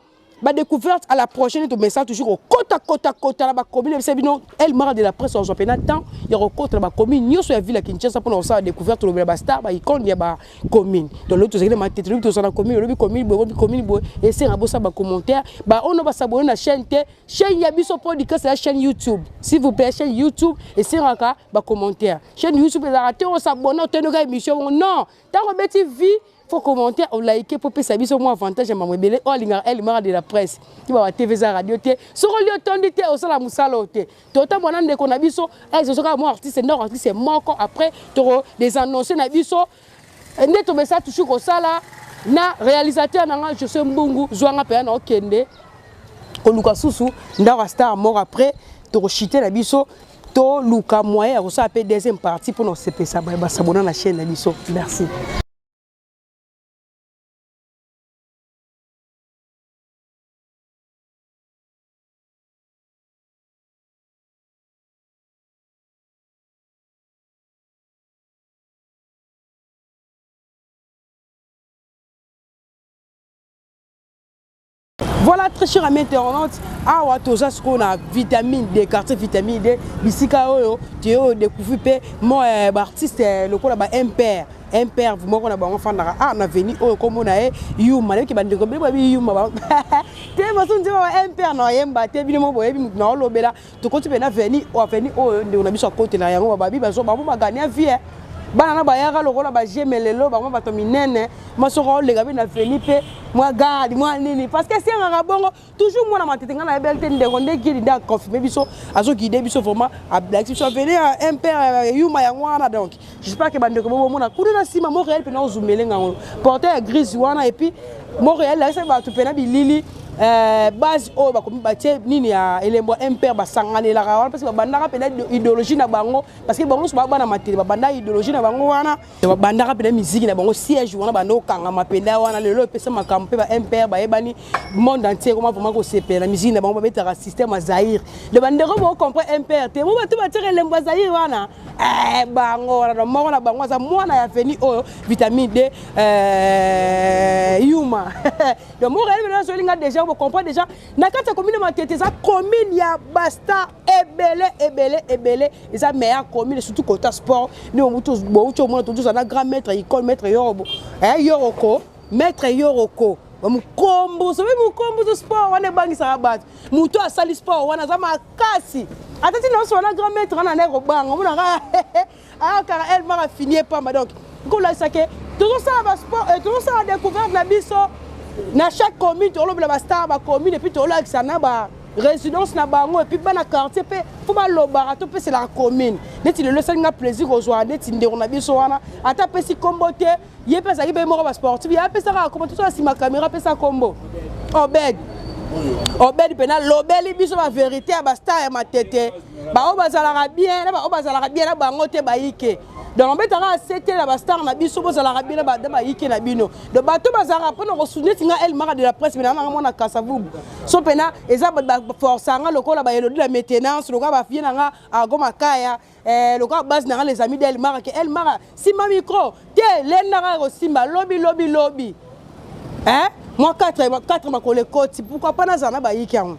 badécouverte à la prochaine. Tomesa toujours kokota kota kota na bacommune. Bisa bino El Mara de la presse ozwa mpena temps ya kokota na bacommune nyonso ya ville ya Kinshasa mpona kosala découverte, tolobela bastar, baicône ya bacommune. Donc lobi tozalaki na Matete, lobi tozala na commune, lobi commune boye, lobi commune boye. Esenga bosala bacommentaire, baono basabone na chaîne te, chaîne ya biso podcast ya chaîne YouTube, s'il vous plaît. Chaîne YouTube esengaka bacommentaire. Chaîne YouTube ezalaka te osabone, otendoka émission bongo, non. Ntango obeti vie, faut commenter, olike mpo opesa biso mwa avantage ya mambo ebele oyo alingaka El Mara de la presse. Ti ba TV eza radio te, soki oli otondi te, osala mosala oyo te. Totambola na ndeko na biso ezozoka mwa artiste, ndako artiste moko. Après toko des annonce na biso nde tomesa toujours kosala na réalisateur na nga José Mbungu. Zwanga mpenza na okende koluka susu ndako ya star moko. Après tokoshite na biso, toluka moyen ya kosala mpe deuxième partie mpona kosepesa basabona na chaîne na biso. Merci. Voilà, très cher ami internaute, awa toza sikoyo na Vitamine D, quartier Vitamine D, bisika oyo toye oyo découvrir mpe mo baartiste lokola ba MPR. MPR moko na bango afandaka ah na veni oyo, kombo na ye Yuma. Nayoki bandeko bino bayebi Yuma te, mosu nzembo ba MPR na oyemba te, bino mo boyebi motu na olobela. Tokoti mpe na veni, aveni oyo ndeko na biso akotela yango. Bababi bazo bango bagania vie, bana na bayaka lokola bageme, lelo bango bato minene. Masoko oleka mpe na veni mpe mwa garde mwa nini, parce que esengaka bongo toujours mwana Matete. Ngai nayebeli te, ndeko nde guide nde aconfirme biso, azoguide biso vraiment, alakisi biso aveni ya MPR Yuma yango wana. Donc j'espère que bandeko bobomona kuna na nsima Montréal mpena ozumele ngango portail ya grise wana. Et puis Montréal lakisa bato mpena bilili base oyo bakomi batie nini ya elembo ya MPR basanganelaka wana, parce que babandaka mpena idéologie na bango, parce que bango nyonso bana Matele babanda idéologie na bango wana, babandaka mpena miziki na bango, siège wana banda okangama mpena wana. Lelo epesa makambo mpe ba MPR bayebani monde entier, koma vraiment kosepela na miziki na bango, babetaka système ya Zaire de bandeko. Bocomprendre MPR te, mo bato batiaka elembo ya Zaire wana, bango wana moko na bango aza mwana ya veni oyo Vitamine D, Yuma. Donc Montréal maintenant azolinga déjà bocomprendre déjà na kati ya commune Matete, eza commune ya bastar ebele ebele ebele, eza meilleure commune surtout côté sport. Nde bouti omona tozoza na grand maître icône, maître Yorobo, Yoroko, maître Yoroko mokomboso mpe mokomboso. Sport wana ebangisaka bato, moto asali sport wana aza makasi. Ata ntina nyonso wana grand maître wana naye kobanga omonaka ayakaka elmaka fini epamba. Donc nkolakisa ke tozosala basport, tozosala découverte na biso na chaque commune, tolobela bastar bacommune et puis tolakisa na ba Résidence na bango et puis bana quartier pe faut balobaka topeselaka commune. Neti lelo esali nga plaisir kozwa neti ndeko na biso wana ata apesi kombo te, ye mpe azalaki mpe moko basportif, ye apesaka kombo te, so na nsima caméra apesa kombo Obed. Obed mpe nalobeli biso baverité ya bastar ya Matete, baoyo bazalaka bien na baoyo bazalaka bien na bango te, bayike. Donc obetaka asete na bastar na biso, bozalaka bien na bayike na bino. Donc bato bazalaka mpona kosu neti nga El Mara de la presse, mena nanga mwana Kasavubu, so mpena eza baforce nga lokola baelodi la maintenance, lokola bafie na nga Argo Makaya, lokola base na nga les amis d'El Mara, ke El Mara simba micro te, lendaka kosimba lobi lobi lobi, hein, moi 4 4 makolo ekoti, pourquoi pas nazala na bayiki yango.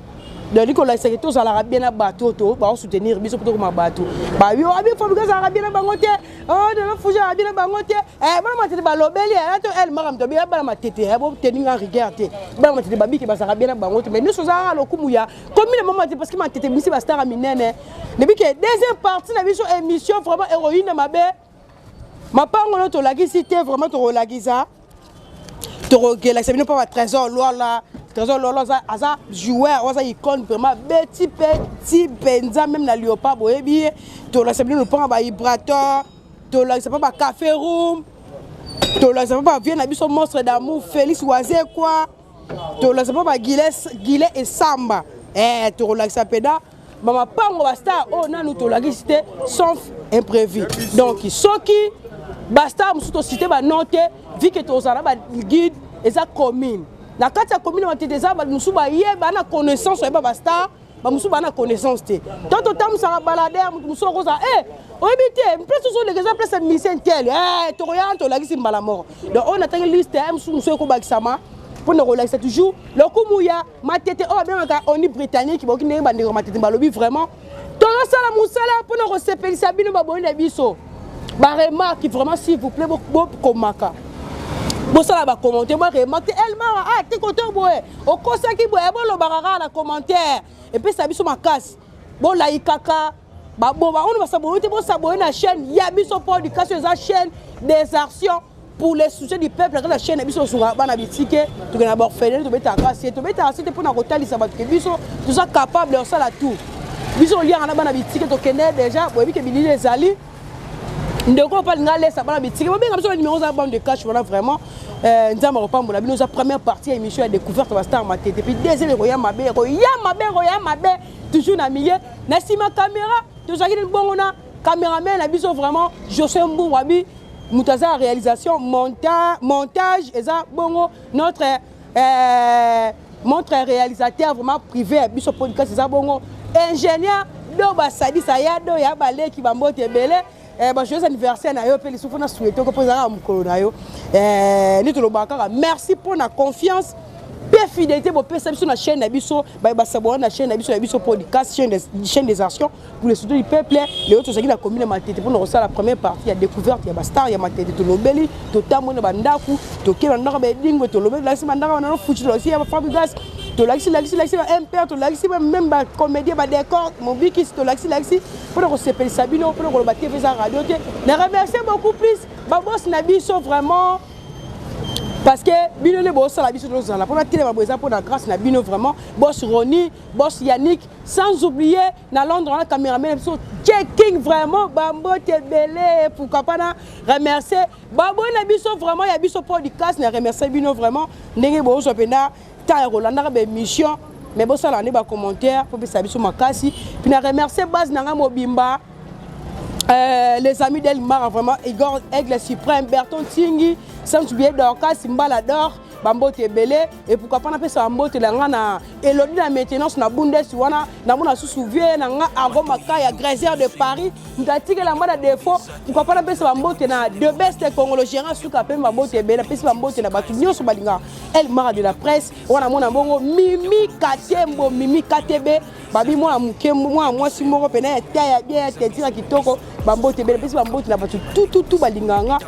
Donc likolakisaki tozalaka bien na bato oyo to baosoutenir biso mpo tokoma bato bayo abi Fabrice azalaka bien na bango te, Nano Fuji azalaka bien na bango te. Bana Matete balobeli to El Mara moto abeya bana Matete, boteni nga rigueur te, bana Matete babiki bazalaka bien na bango te, mais nyonso ozalaka lokumu ya commune mama te, parce que Matete bisi bastar ya minene. Depuis que deuxième partie na biso émission vraiment héroïne mabe mapango no tolakisi te, vraiment tokolakisa, tokokelakisa bino mpo ba Trésor Lwala. Trésor Lwala aza joueur, aza icône vraiment, beti mpe ti mpenza même na Léopard boyebi ye. Tolakisa bino lopango bavibrateur, tolakisa mpo bacafé room, tolakisa mpo bavie na biso monstre d'amour Félix Wazekwa, tolakisa mpo bagile esamba, tokolakisa mpena bamapango bastar oyo nanu tolakisi te, sauf imprévu. Donc soki bastar mosusu tosite banon te, vu que tozala na baguide, eza commune, na kati ya commune Matete eza mosusu bayeba na connaissance, oyeba bastar, bamosusu baa na connaissance te. To totambwisaka balader, moto mosusu akozala e oyebi te place ozoleka eza place ya musicien tel, tokoyaka tolakisi mbala moko. Donc oyo natangi liste ya mosusu mosusu ekobakisama mpona kolakisa toujours lokumu ya Matete oyo babengaka oni britannique. Boki ndenge bandeko Matete balobi, vraiment tozosala mosala mpona kosepelisa bino baboyi na biso. Baremarque vraiment, s'il vous plaît, bokomaka, bosala bacommentaire, baremarque te Elmara ah te kote boye okosaki boye, bolobaka kaka na commentaire, epesa biso makasi. Bolayikaka baoyo basaboye te, bosaboye na chaîne ya biso podcast, eza chaîne des actions pour les soutien du peuple. Kaka chaîne na biso osungaka bana bitike, tokende na baorphelin, tobetaka se tobetaka se te mpona kotalisa bato ke biso toza capable ya kosala tout. Biso oliaka na bana bitike, tokende déjà, boyebi ke bilili ezali. Ndeko mpo alinga alesa bana bitike, bobenga biso na numéro eza bande de cash wana. Vraiment Nzambe akopambola bino. Eza première partie ya émission ya découverte bastar Matete, puis deuxième ekoya mabe, ekoya mabe, ekoya mabe toujours na milieu. Na nsima caméra tozalaki bongo na caméraman na biso vraiment José Mbungu, abi moto aza ya réalisation montage, eza bongo notre montre réalisateur vraiment privé ya biso podcast, eza bongo ingénieur do basalisa ya do ya baleki bambote ebele. Bajoyeux anniversaire na yo mpe lisusu mpona souhaite oko mpo ezalaka mokolo na yo. Nde tolobaka kaka merci mpona confiance mpe fidélité bopesa biso na chaîne na biso. Basabona na chaîne na biso ya biso podcast, chaîne des actions pour le soutien du peuple. Lelo tozalaki na commune ya Matete mpona kosala première partie ya découverte ya bastar ya Matete. Tolobeli, totamboli na bandako, tokei bandako baedingwe, tolobeli, tolakisi bandako banano Fuci, tolakisi ya Fabrigas, tolakisi lakisi lakisi ba MPR, tolakisi même bacomédien, badécor mobikisi, tolakisi lakisi mpona kosepelisa bino, mpona koloba TV eza radio te. Na remercier beaucoup plus babosi na biso vraiment, parce que bino nde bosala biso tozala mpona telema boye, eza mpona grâce na bino vraiment, boss Roni, boss Yannick, sans oublier na Londres wana caméraman na biso Checking, vraiment bambote ebele. Pourquoi pas na remercier baboyi na biso vraiment ya biso podcast. Na remercier bino vraiment ndenge bozwa mpenza temps ya kolandaka baémission, mais bosala nde bacommentaire mpo pesa biso makasi. Puis na remercier base na ngai mobimba, les amis d'Elmar, vraiment Igor Aigle Suprême, Berton Tingi, sans oublier Dorcas Mbala d'Or, bambote ebele. Et pourquoi pas napesa bambote na nga na Elodi na maintenance na Bundes wana, namona susu vie na nga Argo Makaya, Grésière de Paris, moto atikela nga na défaut. Pourquoi pas napesa bambote na The Best Congolo, gérant suka mpe bambote ebele. Napesi bambote na bato nyonso balingaka El Mara de la presse wana, mona bongo Mimi Katembo, Mimi Katebe, babi mwana moke, mwana mwasi moko pena ya ta ya bien ya tentira kitoko, bambote ebele. Mpesi bambote na bato tututu balingaka nga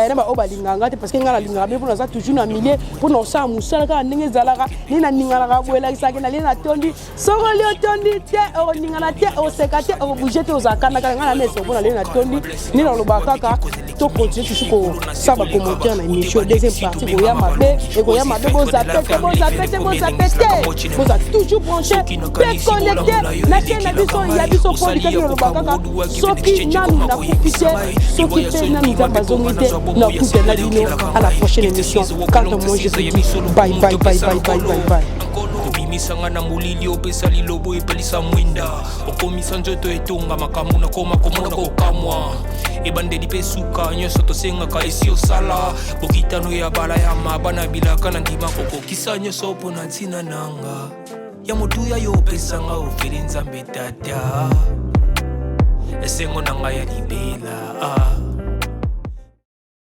na baoyo balingaka nga te, parce que nga nalingaka bino mpo naza toujours na milieu mpona kosala mosala kaka ndenge ezalaka, ndenge naninganaka boye, elakisaka nalie natondi. Soko oli otondi te, okoningana te, okoseka te, okobouge te, ozala kanda kaka. Ngai na mesa mpo nalie natondi, nde nalobaka kaka. Tocontinue toujours kosala bacommentaire na émission. Deuxième partie ekoya mabe, ekoya mabe. Bozape te, bozape te, bozape te. Boza toujours branché mpe connecté na chaîne na biso ya biso Fondikaki. Oloba kaka soki nanu nakufi te, soki mpe nanu Nzambe azongi te, nakuta na bino à la prochaine émission. Quant à moi, je vous dis bye bye bye bye bye bye bye. Obimisanga na molili, opesa lilobo, epelisa mwinda, okomisa nzoto etonga makambo nakoma komona kokamwa. Ebandeli mpe suka, nyonso tosengaka esi osala. Bokitano ya bala ya maba na bilaka na ndima kokokisa nyonso mpo na ntina nanga ya motuya. Yo opesanga ofeli, Nzambe Tata, esengo na ngai ya libela, ah.